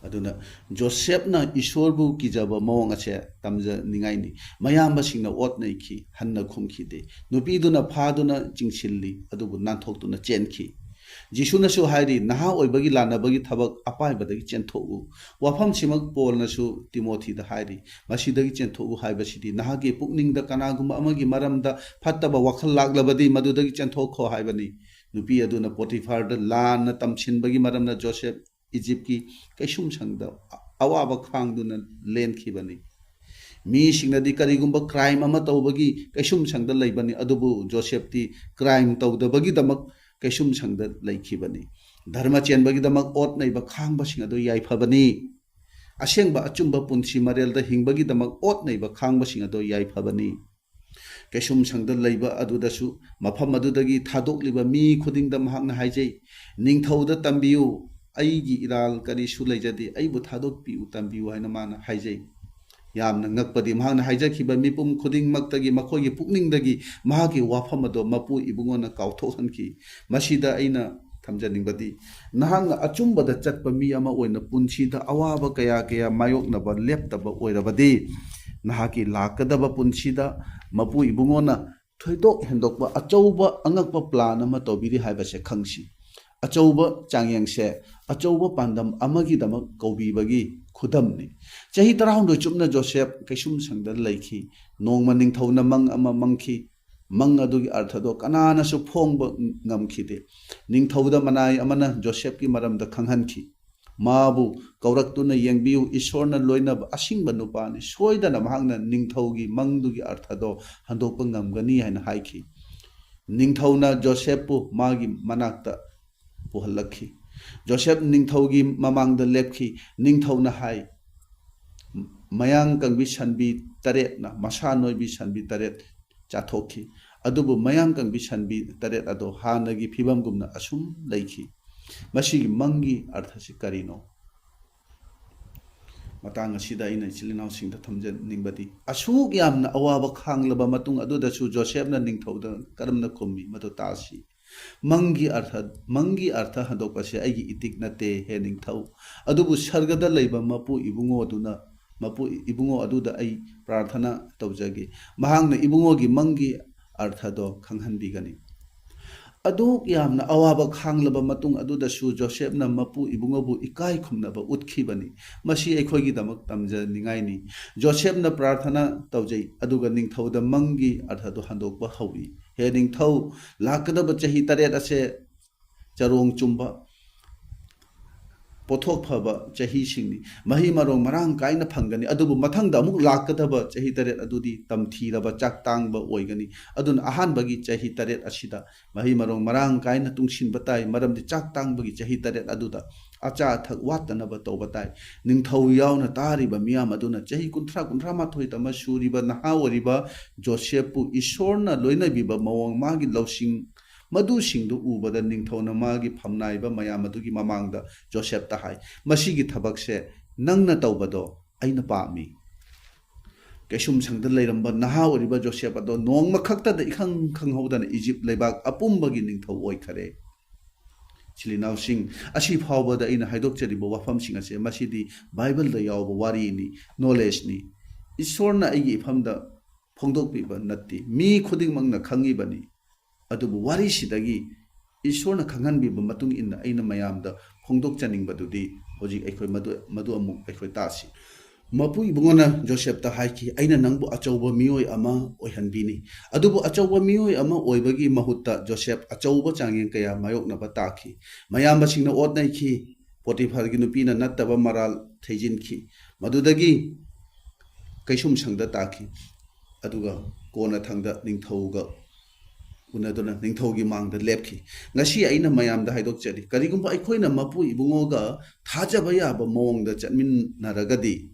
ꯑꯗꯨꯅ ꯖꯣꯁꯦꯐꯅ ꯏꯁꯣꯔꯕꯨ ꯀꯤꯖꯕ ꯃꯑꯣꯡ ꯑꯁꯦ ꯇꯝꯖꯅꯤꯡꯉꯥꯏꯅꯤ꯫ ꯃꯌꯥꯝꯕꯁꯤꯡꯅ ꯑꯣꯠ ꯅꯩꯈꯤ, ꯍꯟꯅ ꯈꯨꯝꯈꯤꯗꯦ꯫ ꯅꯨꯄꯤꯗꯨꯅ ꯐꯥꯗꯨꯅ ꯆꯤꯡꯁꯤꯜꯂꯤ, ꯑꯗꯨꯕꯨ ꯅꯥꯟꯊꯣꯛꯇꯨꯅ ꯆꯦꯟꯈꯤ꯫ ꯖꯤꯁꯨꯅꯁꯨ ꯍꯥꯏꯔꯤ, "ꯅꯍꯥ ꯑꯣꯏꯕꯒꯤ ꯂꯥꯟꯅꯕꯒꯤ ꯊꯕꯛ ꯑꯄꯥꯏꯕꯗꯒꯤ ꯆꯦꯟꯊꯣꯛꯎ"꯫ ꯋꯥꯐꯝꯁꯤꯃꯛ ꯄꯣꯜꯅꯁꯨ ꯇꯤꯃꯣꯊꯤꯗ ꯍꯥꯏꯔꯤ, "ꯃꯁꯤꯗꯒꯤ ꯆꯦꯟꯊꯣꯛꯎ ꯍꯥꯏꯕꯁꯤꯗꯤ ꯅꯍꯥꯛꯀꯤ ꯄꯨꯛꯅꯤꯡꯗ ꯀꯅꯥꯒꯨꯝꯕ ꯑꯃꯒꯤ ꯃꯔꯝꯗ ꯐꯠꯇꯕ ꯋꯥꯈꯜ ꯂꯥꯛꯂꯕꯗꯤ ꯃꯗꯨꯗꯒꯤ ꯆꯦꯟꯊꯣꯛꯈꯣ" ꯍꯥꯏꯕꯅꯤ꯫ ꯅꯨꯄꯤ ꯑꯗꯨꯅ ꯄꯣꯇꯤꯐꯥꯔꯗ ꯂꯥꯟꯅ ꯇꯝꯁꯤꯟꯕꯒꯤ ꯃꯔꯝꯅ ꯖꯣꯁꯦꯐ ꯏꯖꯤꯞꯀꯤ ꯀꯩꯁꯨꯝꯁꯪꯗ ꯑꯋꯥꯕ ꯈꯥꯡꯗꯨꯅ ꯂꯦꯟꯈꯤꯕꯅꯤ꯫ ꯃꯤꯁꯤꯡꯅꯗꯤ ꯀꯔꯤꯒꯨꯝꯕ ꯀ꯭ꯔꯥꯏꯝ ꯑꯃ ꯇꯧꯕꯒꯤ ꯀꯩꯁꯨꯝꯁꯪꯗ ꯂꯩꯕꯅꯤ, ꯑꯗꯨꯕꯨ ꯖꯣꯁꯦꯞꯇꯤ ꯀ꯭ꯔꯥꯏꯝ ꯇꯧꯗꯕꯒꯤꯗꯃꯛ ꯀꯩꯁꯨꯝꯁꯪꯗ ꯂꯩꯈꯤꯕꯅꯤ꯫ ꯙꯔꯃ ꯆꯦꯟꯕꯒꯤꯗꯃꯛ ꯑꯣꯠ ꯅꯩꯕ ꯈꯥꯡꯕꯁꯤꯡ ꯑꯗꯨ ꯌꯥꯏꯐꯕꯅꯤ꯫ ꯑꯁꯦꯡꯕ ꯑꯆꯨꯝꯕ ꯄꯨꯟꯁꯤ ꯃꯔꯦꯜꯗ ꯍꯤꯡꯕꯒꯤꯗꯃꯛ ꯑꯣꯠ ꯅꯩꯕ ꯈꯥꯡꯕꯁꯤꯡ ꯑꯗꯨ ꯌꯥꯏꯐꯕꯅꯤ꯫ ꯀꯩꯁꯨꯝꯁꯪꯗ ꯂꯩꯕ ꯑꯗꯨꯗꯁꯨ ꯃꯐꯝ ꯑꯗꯨꯗꯒꯤ ꯊꯥꯗꯣꯛꯂꯤꯕ ꯃꯤ ꯈꯨꯗꯤꯡꯗ ꯃꯍꯥꯛꯅ ꯍꯥꯏꯖꯩ, "ꯅꯤꯡꯊꯧꯗ ꯇꯝꯕꯤꯌꯨ, ꯑꯩꯒꯤ ꯏꯔꯥꯜ ꯀꯔꯤꯁꯨ ꯂꯩꯖꯗꯦ, ꯑꯩꯕꯨ ꯊꯥꯗꯣꯛꯄꯤꯌꯨ, ꯇꯝꯕꯤꯌꯨ" ꯍꯥꯏꯅ ꯃꯥꯅ ꯍꯥꯏꯖꯩ꯫ ꯌꯥꯝꯅ ꯉꯛꯄꯗꯤ, ꯃꯍꯥꯛꯅ ꯍꯥꯏꯖꯈꯤꯕ ꯃꯤꯄꯨꯝ ꯈꯨꯗꯤꯡꯃꯛꯇꯒꯤ ꯃꯈꯣꯏꯒꯤ ꯄꯨꯛꯅꯤꯡꯗꯒꯤ ꯃꯍꯥꯛꯀꯤ ꯋꯥꯐꯝ ꯑꯗꯣ ꯃꯄꯨ ꯏꯕꯨꯡꯉꯣꯅ ꯀꯥꯎꯊꯣꯛꯍꯟꯈꯤ꯫ ꯃꯁꯤꯗ ꯑꯩꯅ ꯊꯝꯖꯅꯤꯡꯕꯗꯤ, ꯅꯍꯥꯛꯅ ꯑꯆꯨꯝꯕꯗ ꯆꯠꯄ ꯃꯤ ꯑꯃ ꯑꯣꯏꯅ ꯄꯨꯟꯁꯤꯗ ꯑꯋꯥꯕ ꯀꯌꯥ ꯀꯌꯥ ꯃꯥꯌꯣꯛꯅꯕ ꯂꯦꯞꯇꯕ ꯑꯣꯏꯔꯕꯗꯤ, ꯅꯍꯥꯛꯀꯤ ꯂꯥꯛꯀꯗꯕ ꯄꯨꯟꯁꯤꯗ ꯃꯄꯨ ꯏꯕꯨꯡꯉꯣꯅ ꯊꯣꯏꯗꯣꯛ ꯍꯦꯟꯗꯣꯛꯄ ꯑꯆꯧꯕ ꯑꯉꯛꯄ ꯄ꯭ꯂꯥꯟ ꯑꯃ ꯇꯧꯕꯤꯔꯤ ꯍꯥꯏꯕꯁꯦ ꯈꯪꯁꯤ꯫ ꯑꯆꯧꯕ ꯆꯥꯡꯌꯦꯡꯁꯦ ꯑꯆꯧꯕ ꯄꯥꯟꯗꯝ ꯑꯃꯒꯤꯗꯃꯛ ꯀꯧꯕꯤꯕꯒꯤ ꯈꯨꯗꯝꯅꯤ꯫ ꯆꯍꯤ ꯇꯔꯥꯍꯨꯝꯗꯣꯏ ꯆꯨꯞꯅ ꯖꯣꯁꯦꯐ ꯀꯩꯁꯨꯝꯁꯪꯗ ꯂꯩꯈꯤ꯫ ꯅꯣꯡꯃ ꯅꯤꯡꯊꯧꯅ ꯃꯪ ꯑꯃ ꯃꯪꯈꯤ꯫ ꯃꯪ ꯑꯗꯨꯒꯤ ꯑꯔꯊꯗꯣ ꯀꯅꯥꯅꯁꯨ ꯐꯣꯡꯕ ꯉꯝꯈꯤꯗꯦ꯫ ꯅꯤꯡꯊꯧꯗ ꯃꯅꯥꯏ ꯑꯃꯅ ꯖꯣꯁꯦꯐꯀꯤ ꯃꯔꯝꯗ ꯈꯪꯍꯟꯈꯤ꯫ "ꯃꯥꯕꯨ ꯀꯧꯔꯛꯇꯨꯅ ꯌꯦꯡꯕꯤꯌꯨ, ꯏꯁꯣꯔꯅ ꯂꯣꯏꯅꯕ ꯑꯁꯤꯡꯕ ꯅꯨꯄꯥꯅꯤ꯫ ꯁꯣꯏꯗꯅ ꯃꯍꯥꯛꯅ ꯅꯤꯡꯊꯧꯒꯤ ꯃꯪꯗꯨꯒꯤ ꯑꯔꯊꯗꯣ ꯍꯟꯗꯣꯛꯄ ꯉꯝꯒꯅꯤ" ꯍꯥꯏꯅ ꯍꯥꯏꯈꯤ꯫ ꯅꯤꯡꯊꯧꯅ ꯖꯣꯁꯦꯐꯄꯨ ꯃꯥꯒꯤ ꯃꯅꯥꯛꯇ ꯄꯨꯍꯜꯂꯛꯈꯤ꯫ ꯖꯣꯁꯦꯐ ꯅꯤꯡꯊꯧꯒꯤ ꯃꯃꯥꯡꯗ ꯂꯦꯞꯈꯤ꯫ ꯅꯤꯡꯊꯧꯅ ꯍꯥꯏ, "ꯃꯌꯥꯡ ꯀꯪꯕꯤ ꯁꯟꯕꯤ ꯇꯔꯦꯠꯅ ꯃꯁꯥ ꯅꯣꯏꯕꯤ ꯁꯟꯕꯤ ꯇꯔꯦꯠ ꯆꯥꯊꯣꯛꯈꯤ꯫ ꯑꯗꯨꯕꯨ ꯃꯌꯥꯡ ꯀꯪꯕꯤ ꯁꯟꯕꯤ ꯇꯔꯦꯠ ꯑꯗꯣ ꯍꯥꯟꯅꯒꯤ ꯐꯤꯕꯝꯒꯨꯝꯅ ꯑꯁꯨꯝ ꯂꯩꯈꯤ"꯫ ꯃꯁꯤꯒꯤ ꯃꯪꯒꯤ ꯑꯔꯊꯁꯤ ꯀꯔꯤꯅꯣ? ꯃꯇꯥꯡ ꯑꯁꯤꯗ ꯑꯩꯅ ꯏꯆꯤꯜ ꯏꯅꯥꯎꯁꯤꯡꯗ ꯊꯝꯖꯅꯤꯡꯕꯗꯤ, ꯑꯁꯨꯛ ꯌꯥꯝꯅ ꯑꯋꯥꯕ ꯈꯥꯡꯂꯕ ꯃꯇꯨꯡ ꯑꯗꯨꯗꯁꯨ ꯖꯣꯁꯦꯐꯅ ꯅꯤꯡꯊꯧꯗ ꯀꯔꯝꯅ ꯈꯨꯝꯃꯤ, ꯃꯗꯨ ꯇꯥꯁꯤ꯫ "ꯃꯪꯒꯤ ꯑꯔꯊ, ꯃꯪꯒꯤ ꯑꯔꯊ ꯍꯟꯗꯣꯛꯄꯁꯦ ꯑꯩꯒꯤ ꯏꯇꯤꯛ ꯅꯠꯇꯦ, ꯍꯦ ꯅꯤꯡꯊꯧ꯫ ꯑꯗꯨꯕꯨ ꯁꯔꯒꯗ ꯂꯩꯕ ꯃꯄꯨ ꯏꯕꯨꯡꯉꯣꯗꯨꯅ, ꯃꯄꯨ ꯏꯕꯨꯡꯉꯣ ꯑꯗꯨꯗ ꯑꯩ ꯄ꯭ꯔꯥꯔꯊꯅꯥ ꯇꯧꯖꯒꯦ꯫ ꯃꯍꯥꯛꯅ ꯏꯕꯨꯡꯉꯣꯒꯤ ꯃꯪꯒꯤ ꯑꯔꯊꯗꯣ ꯈꯪꯍꯟꯕꯤꯒꯅꯤ"꯫ ꯑꯗꯨꯛ ꯌꯥꯝꯅ ꯑꯋꯥꯕ ꯈꯥꯡꯂꯕ ꯃꯇꯨꯡ ꯑꯗꯨꯗꯁꯨ ꯖꯣꯁꯦꯐꯅ ꯃꯄꯨ ꯏꯕꯨꯡꯉꯣꯕꯨ ꯏꯀꯥꯏ ꯈꯨꯝꯅꯕ ꯎꯠꯈꯤꯕꯅꯤ꯫ ꯃꯁꯤ ꯑꯩꯈꯣꯏꯒꯤꯗꯃꯛ ꯇꯝꯖꯅꯤꯡꯉꯥꯏꯅꯤ꯫ ꯖꯣꯁꯦꯐꯅ ꯄ꯭ꯔꯥꯔꯊꯅꯥ ꯇꯧꯖꯩ, ꯑꯗꯨꯒ ꯅꯤꯡꯊꯧꯗ ꯃꯪꯒꯤ ꯑꯔꯊꯗꯨ ꯍꯟꯗꯣꯛꯄ ꯍꯧꯏ꯫ "ꯍꯦ ꯅꯤꯡꯊꯧ, ꯂꯥꯛꯀꯗꯕ ꯆꯍꯤ ꯇꯔꯦꯠ ꯑꯁꯦ ꯆꯔꯣꯡ ꯆꯨꯝꯕ, ꯄꯣꯠꯊꯣꯛ ꯐꯕ ꯆꯍꯤꯁꯤꯡꯅꯤ꯫ ꯃꯍꯩ ꯃꯔꯣꯡ ꯃꯔꯥꯡ ꯀꯥꯏꯅ ꯐꯪꯒꯅꯤ, ꯑꯗꯨꯕꯨ ꯃꯊꯪꯗ ꯑꯃꯨꯛ ꯂꯥꯛꯀꯗꯕ ꯆꯍꯤ ꯇꯔꯦꯠ ꯑꯗꯨꯗꯤ ꯇꯝꯊꯤꯔꯕ, ꯆꯥꯛ ꯇꯥꯡꯕ ꯑꯣꯏꯒꯅꯤ꯫ ꯑꯗꯨꯅ ꯑꯍꯥꯟꯕꯒꯤ ꯆꯍꯤ ꯇꯔꯦꯠ ꯑꯁꯤꯗ ꯃꯍꯩ ꯃꯔꯣꯡ ꯃꯔꯥꯡ ꯀꯥꯏꯅ ꯇꯨꯡꯁꯤꯟꯕ ꯇꯥꯏ, ꯃꯔꯝꯗꯤ ꯆꯥꯛ ꯇꯥꯡꯕꯒꯤ ꯆꯍꯤ ꯇꯔꯦꯠ ꯑꯗꯨꯗ ꯑꯆꯥ ꯑꯊꯛ ꯋꯥꯠꯇꯅꯕ ꯇꯧꯕ ꯇꯥꯏ꯫ ꯅꯤꯡꯊꯧ ꯌꯥꯎꯅ ꯇꯥꯔꯤꯕ ꯃꯤꯌꯥꯝ ꯑꯗꯨꯅ ꯆꯍꯤ ꯀꯨꯟꯊ꯭ꯔꯥ, ꯀꯨꯟꯊ꯭ꯔꯥ ꯃꯥꯊꯣꯏ ꯇꯃ ꯁꯨꯔꯤꯕ ꯅꯍꯥ ꯑꯣꯏꯔꯤꯕ ꯖꯣꯁꯦꯐꯄꯨ ꯏꯁꯣꯔꯅ ꯂꯣꯏꯅꯕꯤꯕ ꯃꯑꯣꯡ, ꯃꯥꯒꯤ ꯂꯧꯁꯤꯡ, ꯃꯗꯨꯁꯤꯡꯗꯨ ꯎꯕꯗ ꯅꯤꯡꯊꯧꯅ ꯃꯥꯒꯤ ꯐꯝꯅꯥꯏꯕ ꯃꯌꯥꯝ ꯑꯗꯨꯒꯤ ꯃꯃꯥꯡꯗ ꯖꯣꯁꯦꯐꯇ ꯍꯥꯏ, "ꯃꯁꯤꯒꯤ ꯊꯕꯛꯁꯦ ꯅꯪꯅ ꯇꯧꯕꯗꯣ ꯑꯩꯅ ꯄꯥꯝꯃꯤ꯫" ꯀꯩꯁꯨꯝꯁꯪꯗ ꯂꯩꯔꯝꯕ ꯅꯍꯥ ꯑꯣꯏꯔꯤꯕ ꯖꯣꯁꯦꯐ ꯑꯗꯣ ꯅꯣꯡꯃ ꯈꯛꯇꯗ ꯏꯈꯪ ꯈꯪꯍꯧꯗꯅ ꯏꯖꯤꯞ ꯂꯩꯕꯥꯛ ꯑꯄꯨꯝꯕꯒꯤ ꯅꯤꯡꯊꯧ ꯑꯣꯏꯈꯔꯦ꯫ ꯏꯆꯤꯜ ꯏꯅꯥꯎꯁꯤꯡ, ꯑꯁꯤ ꯐꯥꯎꯕꯗ ꯑꯩꯅ ꯍꯥꯏꯗꯣꯛꯆꯔꯤꯕ ꯋꯥꯐꯝꯁꯤꯡ ꯑꯁꯦ, ꯃꯁꯤꯗꯤ ꯕꯥꯏꯕꯜꯗ ꯌꯥꯎꯕ ꯋꯥꯔꯤꯅꯤ, ꯅꯣꯂꯦꯖꯅꯤ꯫ ꯏꯁꯣꯔꯅ ꯑꯩꯒꯤ ꯏꯐꯝꯗ ꯐꯣꯡꯗꯣꯛꯄꯤꯕ ꯅꯠꯇꯦ, ꯃꯤ ꯈꯨꯗꯤꯡꯃꯛꯅ ꯈꯪꯉꯤꯕꯅꯤ꯫ ꯑꯗꯨꯕꯨ ꯋꯥꯔꯤꯁꯤꯗꯒꯤ ꯏꯁꯣꯔꯅ ꯈꯪꯍꯟꯕꯤꯕ ꯃꯇꯨꯡ ꯏꯟꯅ ꯑꯩꯅ ꯃꯌꯥꯝꯗ ꯐꯣꯡꯗꯣꯛꯆꯅꯤꯡꯕꯗꯨꯗꯤ ꯍꯧꯖꯤꯛ ꯑꯩꯈꯣꯏ ꯃꯗꯨ, ꯃꯗꯨ ꯑꯃꯨꯛ ꯑꯩꯈꯣꯏ ꯇꯥꯁꯤ꯫ ꯃꯄꯨ ꯏꯕꯨꯡꯉꯣꯅ ꯖꯣꯁꯦꯞꯇ ꯍꯥꯏꯈꯤ, "ꯑꯩꯅ ꯅꯪꯕꯨ ꯑꯆꯧꯕ ꯃꯤꯑꯣꯏ ꯑꯃ ꯑꯣꯏꯍꯟꯕꯤꯅꯤ꯫" ꯑꯗꯨꯕꯨ ꯑꯆꯧꯕ ꯃꯤꯑꯣꯏ ꯑꯃ ꯑꯣꯏꯕꯒꯤ ꯃꯍꯨꯠꯇ ꯖꯣꯁꯦꯞ ꯑꯆꯧꯕ ꯆꯥꯡꯌꯦꯡ ꯀꯌꯥ ꯃꯥꯌꯣꯛꯅꯕ ꯇꯥꯈꯤ꯫ ꯃꯌꯥꯝꯕꯁꯤꯡꯅ ꯑꯣꯠ ꯅꯩꯈꯤ꯫ ꯄꯣꯇꯤꯐꯔꯒꯤ ꯅꯨꯄꯤꯅ ꯅꯠꯇꯕ ꯃꯔꯥꯜ ꯊꯩꯖꯤꯟꯈꯤ꯫ ꯃꯗꯨꯗꯒꯤ ꯀꯩꯁꯨꯝꯁꯪꯗ ꯇꯥꯈꯤ꯫ ꯑꯗꯨꯒ ꯀꯣꯟꯅꯊꯪꯗ ꯅꯤꯡꯊꯧꯒ ꯎꯅꯗꯨꯅ ꯅꯤꯡꯊꯧꯒꯤ ꯃꯥꯡꯗ ꯂꯦꯞꯈꯤ꯫ ꯉꯁꯤ ꯑꯩꯅ ꯃꯌꯥꯝꯗ ꯍꯥꯏꯗꯣꯛꯆꯔꯤ, ꯀꯔꯤꯒꯨꯝꯕ ꯑꯩꯈꯣꯏꯅ ꯃꯄꯨ ꯏꯕꯨꯡꯉꯣꯒ ꯊꯥꯖꯕ ꯌꯥꯕ ꯃꯑꯣꯡꯗ ꯆꯠꯃꯤꯟꯅꯔꯒꯗꯤ,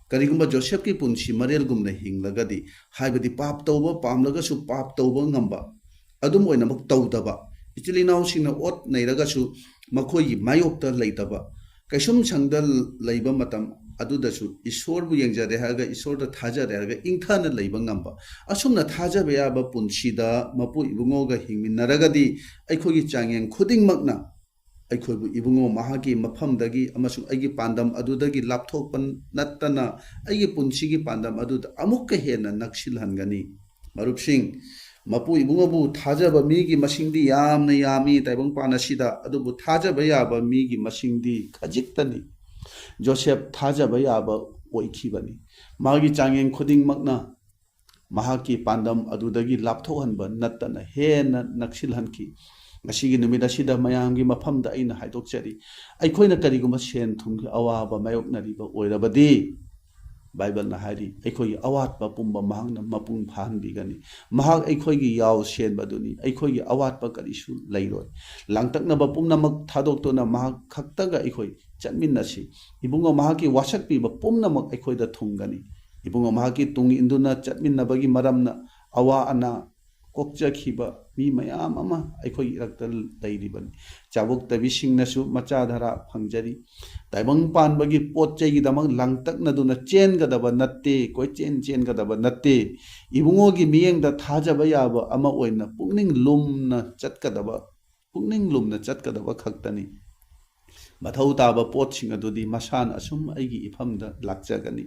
ꯀꯔꯤꯒꯨꯝꯕ ꯖꯣꯁꯦꯐꯀꯤ ꯄꯨꯟꯁꯤ ꯃꯔꯦꯜꯒꯨꯝꯅ ꯍꯤꯡꯂꯒꯗꯤ, ꯍꯥꯏꯕꯗꯤ ꯄꯥꯞ ꯇꯧꯕ ꯄꯥꯝꯂꯒꯁꯨ ꯄꯥꯞ ꯇꯧꯕ ꯉꯝꯕ, ꯑꯗꯨꯝ ꯑꯣꯏꯅꯃꯛ ꯇꯧꯗꯕ, ꯏꯆꯤꯜ ꯏꯅꯥꯎꯁꯤꯡꯅ ꯑꯣꯠ ꯅꯩꯔꯒꯁꯨ ꯃꯈꯣꯏꯒꯤ ꯃꯥꯌꯣꯛꯇ ꯂꯩꯇꯕ, ꯀꯩꯁꯨꯝꯁꯪꯗ ꯂꯩꯕ ꯃꯇꯝ ꯑꯗꯨꯗꯁꯨ ꯏꯁꯣꯔꯕꯨ ꯌꯦꯡꯖꯔꯦ ꯍꯥꯏꯔꯒ, ꯏꯁꯣꯔꯗ ꯊꯥꯖꯔꯦ ꯍꯥꯏꯔꯒ ꯏꯪꯊꯅ ꯂꯩꯕ ꯉꯝꯕ, ꯑꯁꯨꯝꯅ ꯊꯥꯖꯕ ꯌꯥꯕ ꯄꯨꯟꯁꯤꯗ ꯃꯄꯨ ꯏꯕꯨꯡꯉꯣꯒ ꯍꯤꯡꯃꯤꯟꯅꯔꯒꯗꯤ, ꯑꯩꯈꯣꯏꯒꯤ ꯆꯥꯡꯌꯦꯡ ꯈꯨꯗꯤꯡꯃꯛꯅ ꯑꯩꯈꯣꯏꯕꯨ ꯏꯕꯨꯡꯉꯣ ꯃꯍꯥꯛꯀꯤ ꯃꯐꯝꯗꯒꯤ ꯑꯃꯁꯨꯡ ꯑꯩꯒꯤ ꯄꯥꯟꯗꯝ ꯑꯗꯨꯗꯒꯤ ꯂꯥꯞꯊꯣꯛꯄ ꯅꯠꯇꯅ, ꯑꯩꯒꯤ ꯄꯨꯟꯁꯤꯒꯤ ꯄꯥꯟꯗꯝ ꯑꯗꯨꯗ ꯑꯃꯨꯛꯀ ꯍꯦꯟꯅ ꯅꯛꯁꯤꯜꯍꯟꯒꯅꯤ꯫ ꯃꯔꯨꯞꯁꯤꯡ, ꯃꯄꯨ ꯏꯕꯨꯡꯉꯣꯕꯨ ꯊꯥꯖꯕ ꯃꯤꯒꯤ ꯃꯁꯤꯡꯗꯤ ꯌꯥꯝꯅ ꯌꯥꯝꯃꯤ ꯇꯥꯏꯕꯪꯄꯥꯟ ꯑꯁꯤꯗ, ꯑꯗꯨꯕꯨ ꯊꯥꯖꯕ ꯌꯥꯕ ꯃꯤꯒꯤ ꯃꯁꯤꯡꯗꯤ ꯈꯖꯤꯛꯇꯅꯤ꯫ ꯖꯣꯁꯦꯐ ꯊꯥꯖꯕ ꯌꯥꯕ ꯑꯣꯏꯈꯤꯕꯅꯤ꯫ ꯃꯥꯒꯤ ꯆꯥꯡꯌꯦꯡ ꯈꯨꯗꯤꯡꯃꯛꯅ ꯃꯍꯥꯛꯀꯤ ꯄꯥꯟꯗꯝ ꯑꯗꯨꯗꯒꯤ ꯂꯥꯞꯊꯣꯛꯍꯟꯕ ꯅꯠꯇꯅ ꯍꯦꯟꯅ ꯅꯛꯁꯤꯜꯍꯟꯈꯤ꯫ ꯉꯁꯤꯒꯤ ꯅꯨꯃꯤꯠ ꯑꯁꯤꯗ ꯃꯌꯥꯝꯒꯤ ꯃꯐꯝꯗ ꯑꯩꯅ ꯍꯥꯏꯗꯣꯛꯆꯔꯤ, ꯑꯩꯈꯣꯏꯅ ꯀꯔꯤꯒꯨꯝꯕ ꯁꯦꯟ ꯊꯨꯝꯒꯤ ꯑꯋꯥꯕ ꯃꯥꯌꯣꯛꯅꯔꯤꯕ ꯑꯣꯏꯔꯕꯗꯤ, ꯕꯥꯏꯕꯜꯅ ꯍꯥꯏꯔꯤ, ꯑꯩꯈꯣꯏꯒꯤ ꯑꯋꯥꯠꯄ ꯄꯨꯝꯕ ꯃꯍꯥꯛꯅ ꯃꯄꯨꯡ ꯐꯥꯍꯟꯕꯤꯒꯅꯤ꯫ ꯃꯍꯥꯛ ꯑꯩꯈꯣꯏꯒꯤ ꯌꯥꯎ ꯁꯦꯟꯕꯗꯨꯅꯤ, ꯑꯩꯈꯣꯏꯒꯤ ꯑꯋꯥꯠꯄ ꯀꯔꯤꯁꯨ ꯂꯩꯔꯣꯏ꯫ ꯂꯥꯡꯇꯛꯅꯕ ꯄꯨꯝꯅꯃꯛ ꯊꯥꯗꯣꯛꯇꯨꯅ ꯃꯍꯥꯛ ꯈꯛꯇꯒ ꯑꯩꯈꯣꯏ ꯆꯠꯃꯤꯟꯅꯁꯤ꯫ ꯏꯕꯨꯡꯉꯣ, ꯃꯍꯥꯛꯀꯤ ꯋꯥꯁꯛꯄꯤꯕ ꯄꯨꯝꯅꯃꯛ ꯑꯩꯈꯣꯏꯗ ꯊꯨꯡꯒꯅꯤ꯫ ꯏꯕꯨꯡꯉꯣ, ꯃꯍꯥꯛꯀꯤ ꯇꯨꯡ ꯏꯟꯗꯨꯅ ꯆꯠꯃꯤꯟꯅꯕꯒꯤ ꯃꯔꯝꯅ ꯑꯋꯥ ꯑꯅꯥ ꯀꯣꯛꯆꯈꯤꯕ ꯃꯤ ꯃꯌꯥꯝ ꯑꯃ ꯑꯩꯈꯣꯏꯒꯤ ꯏꯔꯛꯇ ꯂꯩꯔꯤꯕꯅꯤ꯫ ꯆꯥꯕꯣꯛꯇꯕꯤꯁꯤꯡꯅꯁꯨ ꯃꯆꯥ ꯙꯔꯥ ꯐꯪꯖꯔꯤ꯫ ꯇꯥꯏꯕꯪ ꯄꯥꯟꯕꯒꯤ ꯄꯣꯠ ꯆꯩꯒꯤꯗꯃꯛ ꯂꯥꯡꯇꯛꯅꯗꯨꯅ ꯆꯦꯟꯒꯗꯕ ꯅꯠꯇꯦ, ꯀꯣꯏꯆꯦꯟ ꯆꯦꯟꯒꯗꯕ ꯅꯠꯇꯦ꯫ ꯏꯕꯨꯡꯉꯣꯒꯤ ꯃꯤꯠꯌꯦꯡꯗ ꯊꯥꯖꯕ ꯌꯥꯕ ꯑꯃ ꯑꯣꯏꯅ ꯄꯨꯛꯅꯤꯡ ꯂꯨꯝꯅ ꯆꯠꯀꯗꯕ, ꯄꯨꯛꯅꯤꯡ ꯂꯨꯝꯅ ꯆꯠꯀꯗꯕ ꯈꯛꯇꯅꯤ꯫ ꯃꯊꯧ ꯇꯥꯕ ꯄꯣꯠꯁꯤꯡ ꯑꯗꯨꯗꯤ ꯃꯁꯥꯅ ꯑꯁꯨꯝ ꯑꯩꯒꯤ ꯏꯐꯝꯗ ꯂꯥꯛꯆꯒꯅꯤ꯫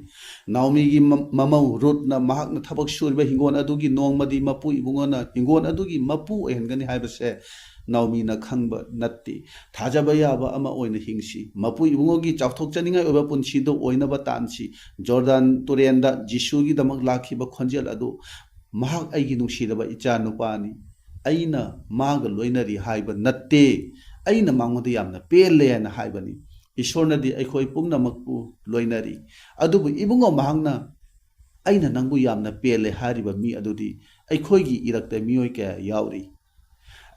ꯅꯥꯎꯃꯤꯒꯤ ꯃ-, ꯃꯃꯧ ꯔꯨꯠꯅ ꯃꯍꯥꯛꯅ ꯊꯕꯛ ꯁꯨꯔꯤꯕ ꯍꯤꯡꯒꯣꯜ ꯑꯗꯨꯒꯤ ꯅꯣꯡꯃꯗꯤ ꯃꯄꯨ ꯏꯕꯨꯡꯉꯣꯅ ꯍꯤꯡꯒꯣꯜ ꯑꯗꯨꯒꯤ ꯃꯄꯨ ꯑꯣꯏꯍꯟꯒꯅꯤ ꯍꯥꯏꯕꯁꯦ ꯅꯥꯎꯃꯤꯅ ꯈꯪꯕ ꯅꯠꯇꯦ꯫ ꯊꯥꯖꯕ ꯌꯥꯕ ꯑꯃ ꯑꯣꯏꯅ ꯍꯤꯡꯁꯤ꯫ ꯃꯄꯨ ꯏꯕꯨꯡꯉꯣꯒꯤ ꯆꯥꯎꯊꯣꯛꯆꯅꯤꯡꯉꯥꯏ ꯑꯣꯏꯕ ꯄꯨꯟꯁꯤꯗꯨ ꯑꯣꯏꯅꯕ ꯇꯥꯟꯁꯤ꯫ ꯖꯣꯔꯗꯥꯟ ꯇꯨꯔꯦꯟꯗ ꯖꯤꯁꯨꯒꯤꯗꯃꯛ ꯂꯥꯛꯈꯤꯕ ꯈꯣꯟꯖꯦꯜ ꯑꯗꯨ, "ꯃꯍꯥꯛ ꯑꯩꯒꯤ ꯅꯨꯡꯁꯤꯔꯕ ꯏꯆꯥ ꯅꯨꯄꯥꯅꯤ, ꯑꯩꯅ ꯃꯥꯒ ꯂꯣꯏꯅꯔꯤ" ꯍꯥꯏꯕ ꯅꯠꯇꯦ, "ꯑꯩꯅ ꯃꯉꯣꯟꯗ ꯌꯥꯝꯅ ꯄꯦꯜꯂꯦ" ꯍꯥꯏꯅ ꯍꯥꯏꯕꯅꯤ꯫ ꯏꯁꯣꯔꯅꯗꯤ ꯑꯩꯈꯣꯏ ꯄꯨꯝꯅꯃꯛꯄꯨ ꯂꯣꯏꯅꯔꯤ꯫ ꯑꯗꯨꯕꯨ ꯏꯕꯨꯡꯉꯣ, ꯃꯍꯥꯛꯅ "ꯑꯩꯅ ꯅꯪꯕꯨ ꯌꯥꯝꯅ ꯄꯦꯜꯂꯦ" ꯍꯥꯏꯔꯤꯕ ꯃꯤ ꯑꯗꯨꯗꯤ ꯑꯩꯈꯣꯏꯒꯤ ꯏꯔꯛꯇ ꯃꯤꯑꯣꯏ ꯀꯌꯥ ꯌꯥꯎꯔꯤ꯫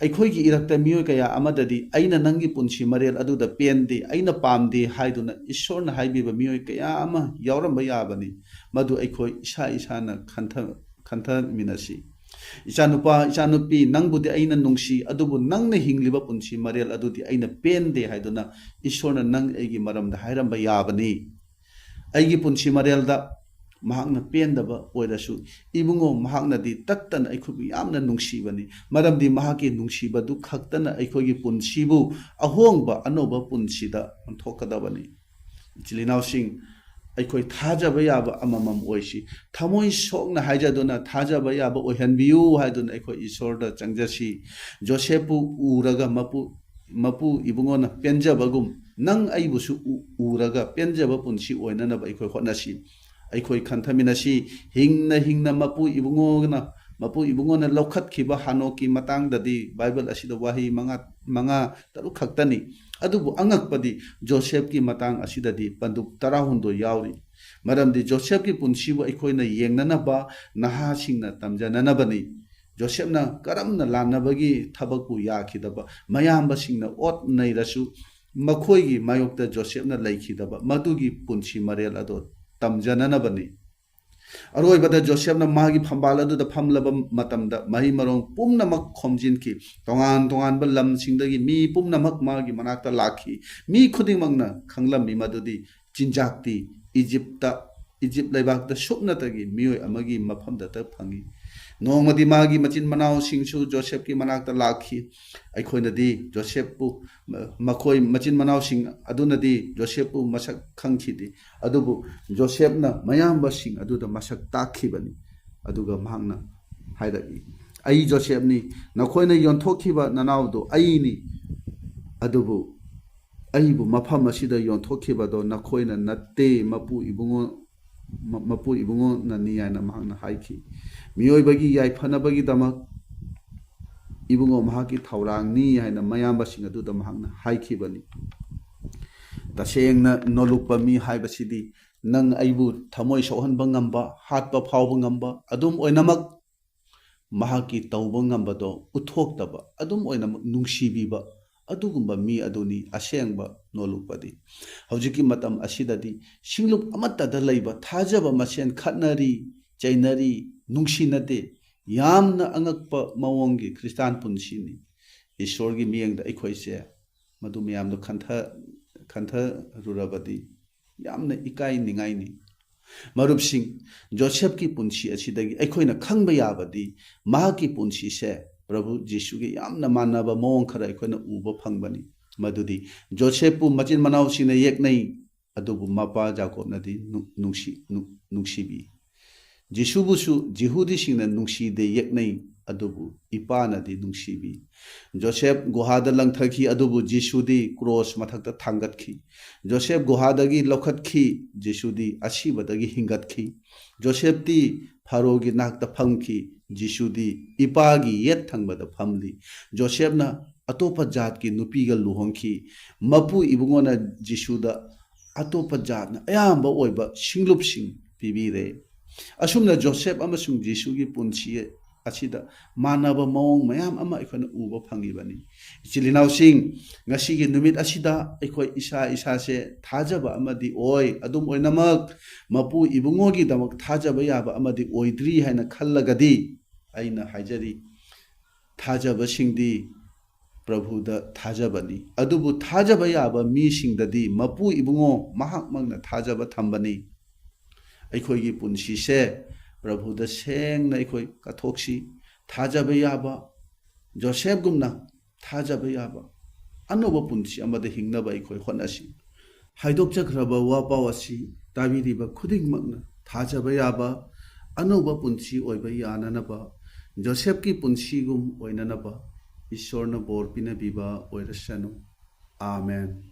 ꯑꯩꯈꯣꯏꯒꯤ ꯏꯔꯛꯇ ꯃꯤꯑꯣꯏ ꯀꯌꯥ ꯑꯃꯗꯗꯤ "ꯑꯩꯅ ꯅꯪꯒꯤ ꯄꯨꯟꯁꯤ ꯃꯔꯦꯜ ꯑꯗꯨꯗ ꯄꯦꯟꯗꯦ, ꯑꯩꯅ ꯄꯥꯝꯗꯦ" ꯍꯥꯏꯗꯨꯅ ꯏꯁꯣꯔꯅ ꯍꯥꯏꯕꯤꯕ ꯃꯤꯑꯣꯏ ꯀꯌꯥ ꯑꯃ ꯌꯥꯎꯔꯝꯕ ꯌꯥꯕꯅꯤ꯫ ꯃꯗꯨ ꯑꯩꯈꯣꯏ ꯏꯁꯥ ꯏꯁꯥꯅ ꯈꯟꯊ-, ꯈꯟꯊꯃꯤꯟꯅꯁꯤ꯫ "ꯏꯆꯥꯅꯨꯄꯥ, ꯏꯆꯥꯅꯨꯄꯤ, ꯅꯪꯕꯨꯗꯤ ꯑꯩꯅ ꯅꯨꯡꯁꯤ, ꯑꯗꯨꯕꯨ ꯅꯪꯅ ꯍꯤꯡꯂꯤꯕ ꯄꯨꯟꯁꯤ ꯃꯔꯦꯜ ꯑꯗꯨꯗꯤ ꯑꯩꯅ ꯄꯦꯟꯗꯦ" ꯍꯥꯏꯗꯨꯅ ꯏꯁꯣꯔꯅ ꯅꯪ ꯑꯩꯒꯤ ꯃꯔꯝꯗ ꯍꯥꯏꯔꯝꯕ ꯌꯥꯕꯅꯤ꯫ ꯑꯩꯒꯤ ꯄꯨꯟꯁꯤ ꯃꯔꯦꯜꯗ ꯃꯍꯥꯛꯅ ꯄꯦꯟꯗꯕ ꯑꯣꯏꯔꯁꯨ, ꯏꯕꯨꯡꯉꯣ, ꯃꯍꯥꯛꯅꯗꯤ ꯇꯠꯇꯅ ꯑꯩꯈꯣꯏꯕꯨ ꯌꯥꯝꯅ ꯅꯨꯡꯁꯤꯕꯅꯤ꯫ ꯃꯔꯝꯗꯤ ꯃꯍꯥꯛꯀꯤ ꯅꯨꯡꯁꯤꯕꯗꯨ ꯈꯛꯇꯅ ꯑꯩꯈꯣꯏꯒꯤ ꯄꯨꯟꯁꯤꯕꯨ ꯑꯍꯣꯡꯕ ꯑꯅꯧꯕ ꯄꯨꯟꯁꯤꯗ ꯑꯣꯟꯊꯣꯛꯀꯗꯕꯅꯤ꯫ ꯏꯆꯤꯜ ꯏꯅꯥꯎꯁꯤꯡ, ꯑꯩꯈꯣꯏ ꯊꯥꯖꯕ ꯌꯥꯕ ꯑꯃꯃꯝ ꯑꯣꯏꯁꯤ꯫ ꯊꯃꯣꯏ ꯁꯣꯛꯅ ꯍꯥꯏꯖꯗꯨꯅ ꯊꯥꯖꯕ ꯌꯥꯕ ꯑꯣꯏꯍꯟꯕꯤꯌꯨ ꯍꯥꯏꯗꯨꯅ ꯑꯩꯈꯣꯏ ꯏꯁꯣꯔꯗ ꯆꯪꯖꯁꯤ꯫ ꯖꯣꯁꯦꯐꯄꯨ ꯎꯔꯒ ꯃꯄꯨ, ꯃꯄꯨ ꯏꯕꯨꯡꯉꯣꯅ ꯄꯦꯟꯖꯕꯒꯨꯝ, ꯅꯪ ꯑꯩꯕꯨꯁꯨ ꯎ-, ꯎꯔꯒ ꯄꯦꯟꯖꯕ ꯄꯨꯟꯁꯤ ꯑꯣꯏꯅꯅꯕ ꯑꯩꯈꯣꯏ ꯍꯣꯠꯅꯁꯤ꯫ ꯑꯩꯈꯣꯏ ꯈꯟꯊꯃꯤꯟꯅꯁꯤ꯫ ꯍꯤꯡꯅ ꯍꯤꯡꯅ ꯃꯄꯨ ꯏꯕꯨꯡꯉꯣꯅ ꯃꯄꯨ ꯏꯕꯨꯡꯉꯣꯅ ꯂꯧꯈꯠꯈꯤꯕ ꯍꯥꯅꯣꯛꯀꯤ ꯃꯇꯥꯡꯗꯗꯤ ꯕꯥꯏꯕꯜ ꯑꯁꯤꯗ ꯋꯥꯍꯩ ꯃꯉꯥ, ꯃꯉꯥ ꯇꯔꯨꯛ ꯈꯛꯇꯅꯤ꯫ ꯑꯗꯨꯕꯨ ꯑꯉꯛꯄꯗꯤ ꯖꯣꯁꯦꯐꯀꯤ ꯃꯇꯥꯡ ꯑꯁꯤꯗꯗꯤ ꯄꯟꯗꯨꯞ ꯇꯔꯥꯍꯨꯝꯗꯣꯏ ꯌꯥꯎꯔꯤ꯫ ꯃꯔꯝꯗꯤ ꯖꯣꯁꯦꯐꯀꯤ ꯄꯨꯟꯁꯤꯕꯨ ꯑꯩꯈꯣꯏꯅ ꯌꯦꯡꯅꯅꯕ, ꯅꯍꯥꯁꯤꯡꯅ ꯇꯝꯖꯅꯅꯕꯅꯤ꯫ ꯖꯣꯁꯦꯐꯅ ꯀꯔꯝꯅ ꯂꯥꯟꯅꯕꯒꯤ ꯊꯕꯛꯄꯨ ꯌꯥꯈꯤꯗꯕ, ꯃꯌꯥꯝꯕꯁꯤꯡꯅ ꯑꯣꯠ ꯅꯩꯔꯁꯨ ꯃꯈꯣꯏꯒꯤ ꯃꯥꯌꯣꯛꯇ ꯖꯣꯁꯦꯐꯅ ꯂꯩꯈꯤꯗꯕ, ꯃꯗꯨꯒꯤ ꯄꯨꯟꯁꯤ ꯃꯔꯦꯜ ꯑꯗꯣ ꯇꯝꯖꯅꯅꯕꯅꯤ꯫ ꯑꯔꯣꯏꯕꯗ ꯖꯣꯁꯦꯐꯅ ꯃꯥꯒꯤ ꯐꯝꯕꯥꯜ ꯑꯗꯨꯗ ꯐꯝꯂꯕ ꯃꯇꯝꯗ ꯃꯍꯩ ꯃꯔꯣꯡ ꯄꯨꯝꯅꯃꯛ ꯈꯣꯝꯖꯤꯟꯈꯤ꯫ ꯇꯣꯉꯥꯟ ꯇꯣꯉꯥꯟꯕ ꯂꯝꯁꯤꯡꯗꯒꯤ ꯃꯤ ꯄꯨꯝꯅꯃꯛ ꯃꯥꯒꯤ ꯃꯅꯥꯛꯇ ꯂꯥꯛꯈꯤ꯫ ꯃꯤ ꯈꯨꯗꯤꯡꯃꯛꯅ ꯈꯪꯂꯝꯃꯤ ꯃꯗꯨꯗꯤ ꯆꯤꯟꯖꯥꯛꯇꯤ ꯏꯖꯤꯞꯇ, ꯏꯖꯤꯞ ꯂꯩꯕꯥꯛꯇ ꯁꯨꯞꯅꯇꯒꯤ ꯃꯤꯑꯣꯏ ꯑꯃꯒꯤ ꯃꯐꯝꯗꯇ ꯐꯪꯏ꯫ ꯅꯣꯡꯃꯗꯤ ꯃꯥꯒꯤ ꯃꯆꯤꯟ ꯃꯅꯥꯎꯁꯤꯡꯁꯨ ꯖꯣꯁꯦꯐꯀꯤ ꯃꯅꯥꯛꯇ ꯂꯥꯛꯈꯤ꯫ ꯑꯩꯈꯣꯏꯅꯗꯤ ꯖꯣꯁꯦꯐꯄꯨ, ꯃꯈꯣꯏ ꯃꯆꯤꯟ ꯃꯅꯥꯎꯁꯤꯡ ꯑꯗꯨꯅꯗꯤ ꯖꯣꯁꯦꯐꯄꯨ ꯃꯁꯛ ꯈꯪꯈꯤꯗꯦ꯫ ꯑꯗꯨꯕꯨ ꯖꯣꯁꯦꯐꯅ ꯃꯌꯥꯝꯕꯁꯤꯡ ꯑꯗꯨꯗ ꯃꯁꯛ ꯇꯥꯛꯈꯤꯕꯅꯤ꯫ ꯑꯗꯨꯒ ꯃꯍꯥꯛꯅ ꯍꯥꯏꯔꯛꯏ, "ꯑꯩ ꯖꯣꯁꯦꯐꯅꯤ, ꯅꯈꯣꯏꯅ ꯌꯣꯟꯊꯣꯛꯈꯤꯕ ꯅꯅꯥꯎꯗꯨ ꯑꯩꯅꯤ꯫ ꯑꯗꯨꯕꯨ ꯑꯩꯕꯨ ꯃꯐꯝ ꯑꯁꯤꯗ ꯌꯣꯟꯊꯣꯛꯈꯤꯕꯗꯣ ꯅꯈꯣꯏꯅ ꯅꯠꯇꯦ, ꯃꯄꯨ ꯏꯕꯨꯡꯉꯣ, ꯃ-, ꯃꯄꯨ ꯏꯕꯨꯡꯉꯣꯅꯅꯤ" ꯍꯥꯏꯅ ꯃꯍꯥꯛꯅ ꯍꯥꯏꯈꯤ꯫ ꯃꯤꯑꯣꯏꯕꯒꯤ ꯌꯥꯏꯐꯅꯕꯒꯤꯗꯃꯛ ꯏꯕꯨꯡꯉꯣ ꯃꯍꯥꯛꯀꯤ ꯊꯧꯔꯥꯡꯅꯤ ꯍꯥꯏꯅ ꯃꯌꯥꯝꯕꯁꯤꯡ ꯑꯗꯨꯗ ꯃꯍꯥꯛꯅ ꯍꯥꯏꯈꯤꯕꯅꯤ꯫ ꯇꯁꯦꯡꯅ ꯅꯣꯂꯨꯛꯄ ꯃꯤ ꯍꯥꯏꯕꯁꯤꯗꯤ ꯅꯪ ꯑꯩꯕꯨ ꯊꯃꯣꯏ ꯁꯣꯛꯍꯟꯕ ꯉꯝꯕ, ꯍꯥꯠꯄ ꯐꯥꯎꯕ ꯉꯝꯕ, ꯑꯗꯨꯝ ꯑꯣꯏꯅꯃꯛ ꯃꯍꯥꯛꯀꯤ ꯇꯧꯕ ꯉꯝꯕꯗꯣ ꯎꯠꯊꯣꯛꯇꯕ, ꯑꯗꯨꯝ ꯑꯣꯏꯅꯃꯛ ꯅꯨꯡꯁꯤꯕꯤꯕ, ꯑꯗꯨꯒꯨꯝꯕ ꯃꯤ ꯑꯗꯨꯅꯤ ꯑꯁꯦꯡꯕ ꯅꯣꯂꯨꯛꯄꯗꯤ꯫ ꯍꯧꯖꯤꯛꯀꯤ ꯃꯇꯝ ꯑꯁꯤꯗꯗꯤ ꯁꯤꯡꯂꯨꯞ ꯑꯃꯠꯇꯗ ꯂꯩꯕ ꯊꯥꯖꯕ ꯃꯁꯦꯟ ꯈꯠꯅꯔꯤ, ꯆꯩꯅꯔꯤ, ꯅꯨꯡꯁꯤꯅꯗꯦ꯫ ꯌꯥꯝꯅ ꯑꯉꯛꯄ ꯃꯑꯣꯡꯒꯤ ꯈ꯭ꯔꯤꯁꯇꯥꯟ ꯄꯨꯟꯁꯤꯅꯤ꯫ ꯏꯁꯣꯔꯒꯤ ꯃꯤꯠꯌꯦꯡꯗ ꯑꯩꯈꯣꯏꯁꯦ ꯃꯗꯨ ꯃꯌꯥꯝꯗꯣ ꯈꯟꯊ-, ꯈꯟꯊꯔꯨꯔꯕꯗꯤ ꯌꯥꯝꯅ ꯏꯀꯥꯏꯅꯤꯡꯉꯥꯏꯅꯤ꯫ ꯃꯔꯨꯞꯁꯤꯡ, ꯖꯣꯁꯦꯐꯀꯤ ꯄꯨꯟꯁꯤ ꯑꯁꯤꯗꯒꯤ ꯑꯩꯈꯣꯏꯅ ꯈꯪꯕ ꯌꯥꯕꯗꯤ ꯃꯍꯥꯛꯀꯤ ꯄꯨꯟꯁꯤꯁꯦ ꯄ꯭ꯔꯚꯨ ꯖꯤꯁꯨꯒꯤ ꯌꯥꯝꯅ ꯃꯥꯟꯅꯕ ꯃꯑꯣꯡ ꯈꯔ ꯑꯩꯈꯣꯏꯅ ꯎꯕ ꯐꯪꯕꯅꯤ꯫ ꯃꯗꯨꯗꯤ ꯖꯣꯁꯦꯐꯄꯨ ꯃꯆꯤꯟ ꯃꯅꯥꯎꯁꯤꯡꯅ ꯌꯦꯛꯅꯩ, ꯑꯗꯨꯕꯨ ꯃꯄꯥ ꯖꯥꯀꯣꯕꯅꯗꯤ ꯅꯨ-, ꯅꯨꯡꯁꯤ-, ꯅꯨ-, ꯅꯨꯡꯁꯤꯕꯤ꯫ ꯖꯤꯁꯨꯕꯨꯁꯨ ꯖꯤꯍꯨꯗꯤꯁꯤꯡꯅ ꯅꯨꯡꯁꯤꯗꯦ ꯌꯦꯛꯅꯩ, ꯑꯗꯨꯕꯨ ꯏꯄꯥꯅꯗꯤ ꯅꯨꯡꯁꯤꯕꯤ꯫ ꯖꯣꯁꯦꯐ ꯒꯨꯍꯥꯗ ꯂꯪꯊꯈꯤ, ꯑꯗꯨꯕꯨ ꯖꯤꯁꯨꯗꯤ ꯀ꯭ꯔꯣꯁ ꯃꯊꯛꯇ ꯊꯥꯡꯒꯠꯈꯤ꯫ ꯖꯣꯁꯦꯐ ꯒꯨꯍꯥꯗꯒꯤ ꯂꯧꯈꯠꯈꯤ, ꯖꯤꯁꯨꯗꯤ ꯑꯁꯤꯕꯗꯒꯤ ꯍꯤꯡꯒꯠꯈꯤ꯫ ꯖꯣꯁꯦꯐꯇꯤ ꯐꯔꯣꯒꯤ ꯅꯥꯛꯇ ꯐꯝꯈꯤ꯫ ꯖꯤꯁꯨꯗꯤ ꯏꯄꯥꯒꯤ ꯌꯦꯠ ꯊꯪꯕꯗ ꯐꯝꯂꯤ꯫ ꯖꯣꯁꯦꯞꯅ ꯑꯇꯣꯞꯄ ꯖꯥꯠꯀꯤ ꯅꯨꯄꯤꯒ ꯂꯨꯍꯣꯡꯈꯤ꯫ ꯃꯄꯨ ꯏꯕꯨꯡꯉꯣꯅ ꯖꯤꯁꯨꯗ ꯑꯇꯣꯞꯄ ꯖꯥꯠꯅ ꯑꯌꯥꯝꯕ ꯑꯣꯏꯕ ꯁꯤꯡꯂꯨꯞꯁꯤꯡ ꯄꯤꯕꯤꯔꯦ꯫ ꯑꯁꯨꯝꯅ ꯖꯣꯁꯦꯞ ꯑꯃꯁꯨꯡ ꯖꯤꯁꯨꯒꯤ ꯄꯨꯟꯁꯤ ꯑꯁꯤꯗ ꯃꯥꯟꯅꯕ ꯃꯑꯣꯡ ꯃꯌꯥꯝ ꯑꯃ ꯑꯩꯈꯣꯏꯅ ꯎꯕ ꯐꯪꯉꯤꯕꯅꯤ꯫ ꯏꯆꯤꯜ ꯏꯅꯥꯎꯁꯤꯡ, ꯉꯁꯤꯒꯤ ꯅꯨꯃꯤꯠ ꯑꯁꯤꯗ ꯑꯩꯈꯣꯏ ꯏꯁꯥ ꯏꯁꯥꯁꯦ ꯊꯥꯖꯕ ꯑꯃꯗꯤ ꯑꯣꯏ꯫ ꯑꯗꯨꯝ ꯑꯣꯏꯅꯃꯛ, ꯃꯄꯨ ꯏꯕꯨꯡꯉꯣꯒꯤꯗꯃꯛ ꯊꯥꯖꯕ ꯌꯥꯕ ꯑꯃꯗꯤ ꯑꯣꯏꯗ꯭ꯔꯤ ꯍꯥꯏꯅ ꯈꯜꯂꯒꯗꯤ, ꯑꯩꯅ ꯍꯥꯏꯖꯔꯤ, ꯊꯥꯖꯕꯁꯤꯡꯗꯤ ꯄ꯭ꯔꯚꯨꯗ ꯊꯥꯖꯕꯅꯤ꯫ ꯑꯗꯨꯕꯨ ꯊꯥꯖꯕ ꯌꯥꯕ ꯃꯤꯁꯤꯡꯗꯗꯤ ꯃꯄꯨ ꯏꯕꯨꯡꯉꯣ ꯃꯍꯥꯛꯃꯛꯅ ꯊꯥꯖꯕ ꯊꯝꯕꯅꯤ꯫ ꯑꯩꯈꯣꯏꯒꯤ ꯄꯨꯟꯁꯤꯁꯦ ꯄ꯭ꯔꯚꯨꯗ ꯁꯦꯡꯅ ꯑꯩꯈꯣꯏ ꯀꯠꯊꯣꯛꯁꯤ꯫ ꯊꯥꯖꯕ ꯌꯥꯕ, ꯖꯣꯁꯦꯐꯒꯨꯝꯅ ꯊꯥꯖꯕ ꯌꯥꯕ ꯑꯅꯧꯕ ꯄꯨꯟꯁꯤ ꯑꯃꯗ ꯍꯤꯡꯅꯕ ꯑꯩꯈꯣꯏ ꯍꯣꯠꯅꯁꯤ꯫ ꯍꯥꯏꯗꯣꯛꯆꯈ꯭ꯔꯕ ꯋꯥꯄꯥꯎ ꯑꯁꯤ ꯇꯥꯕꯤꯔꯤꯕ ꯈꯨꯗꯤꯡꯃꯛꯅ ꯊꯥꯖꯕ ꯌꯥꯕ ꯑꯅꯧꯕ ꯄꯨꯟꯁꯤ ꯑꯣꯏꯕ ꯌꯥꯅꯅꯕ, ꯖꯣꯁꯦꯐꯀꯤ ꯄꯨꯟꯁꯤꯒꯨꯝ ꯑꯣꯏꯅꯅꯕ ꯏꯁꯣꯔꯅ ꯕꯣꯔ ꯄꯤꯅꯕꯤꯕ ꯑꯣꯏꯔꯁꯅꯨ꯫ ꯑꯥꯃꯦꯟ꯫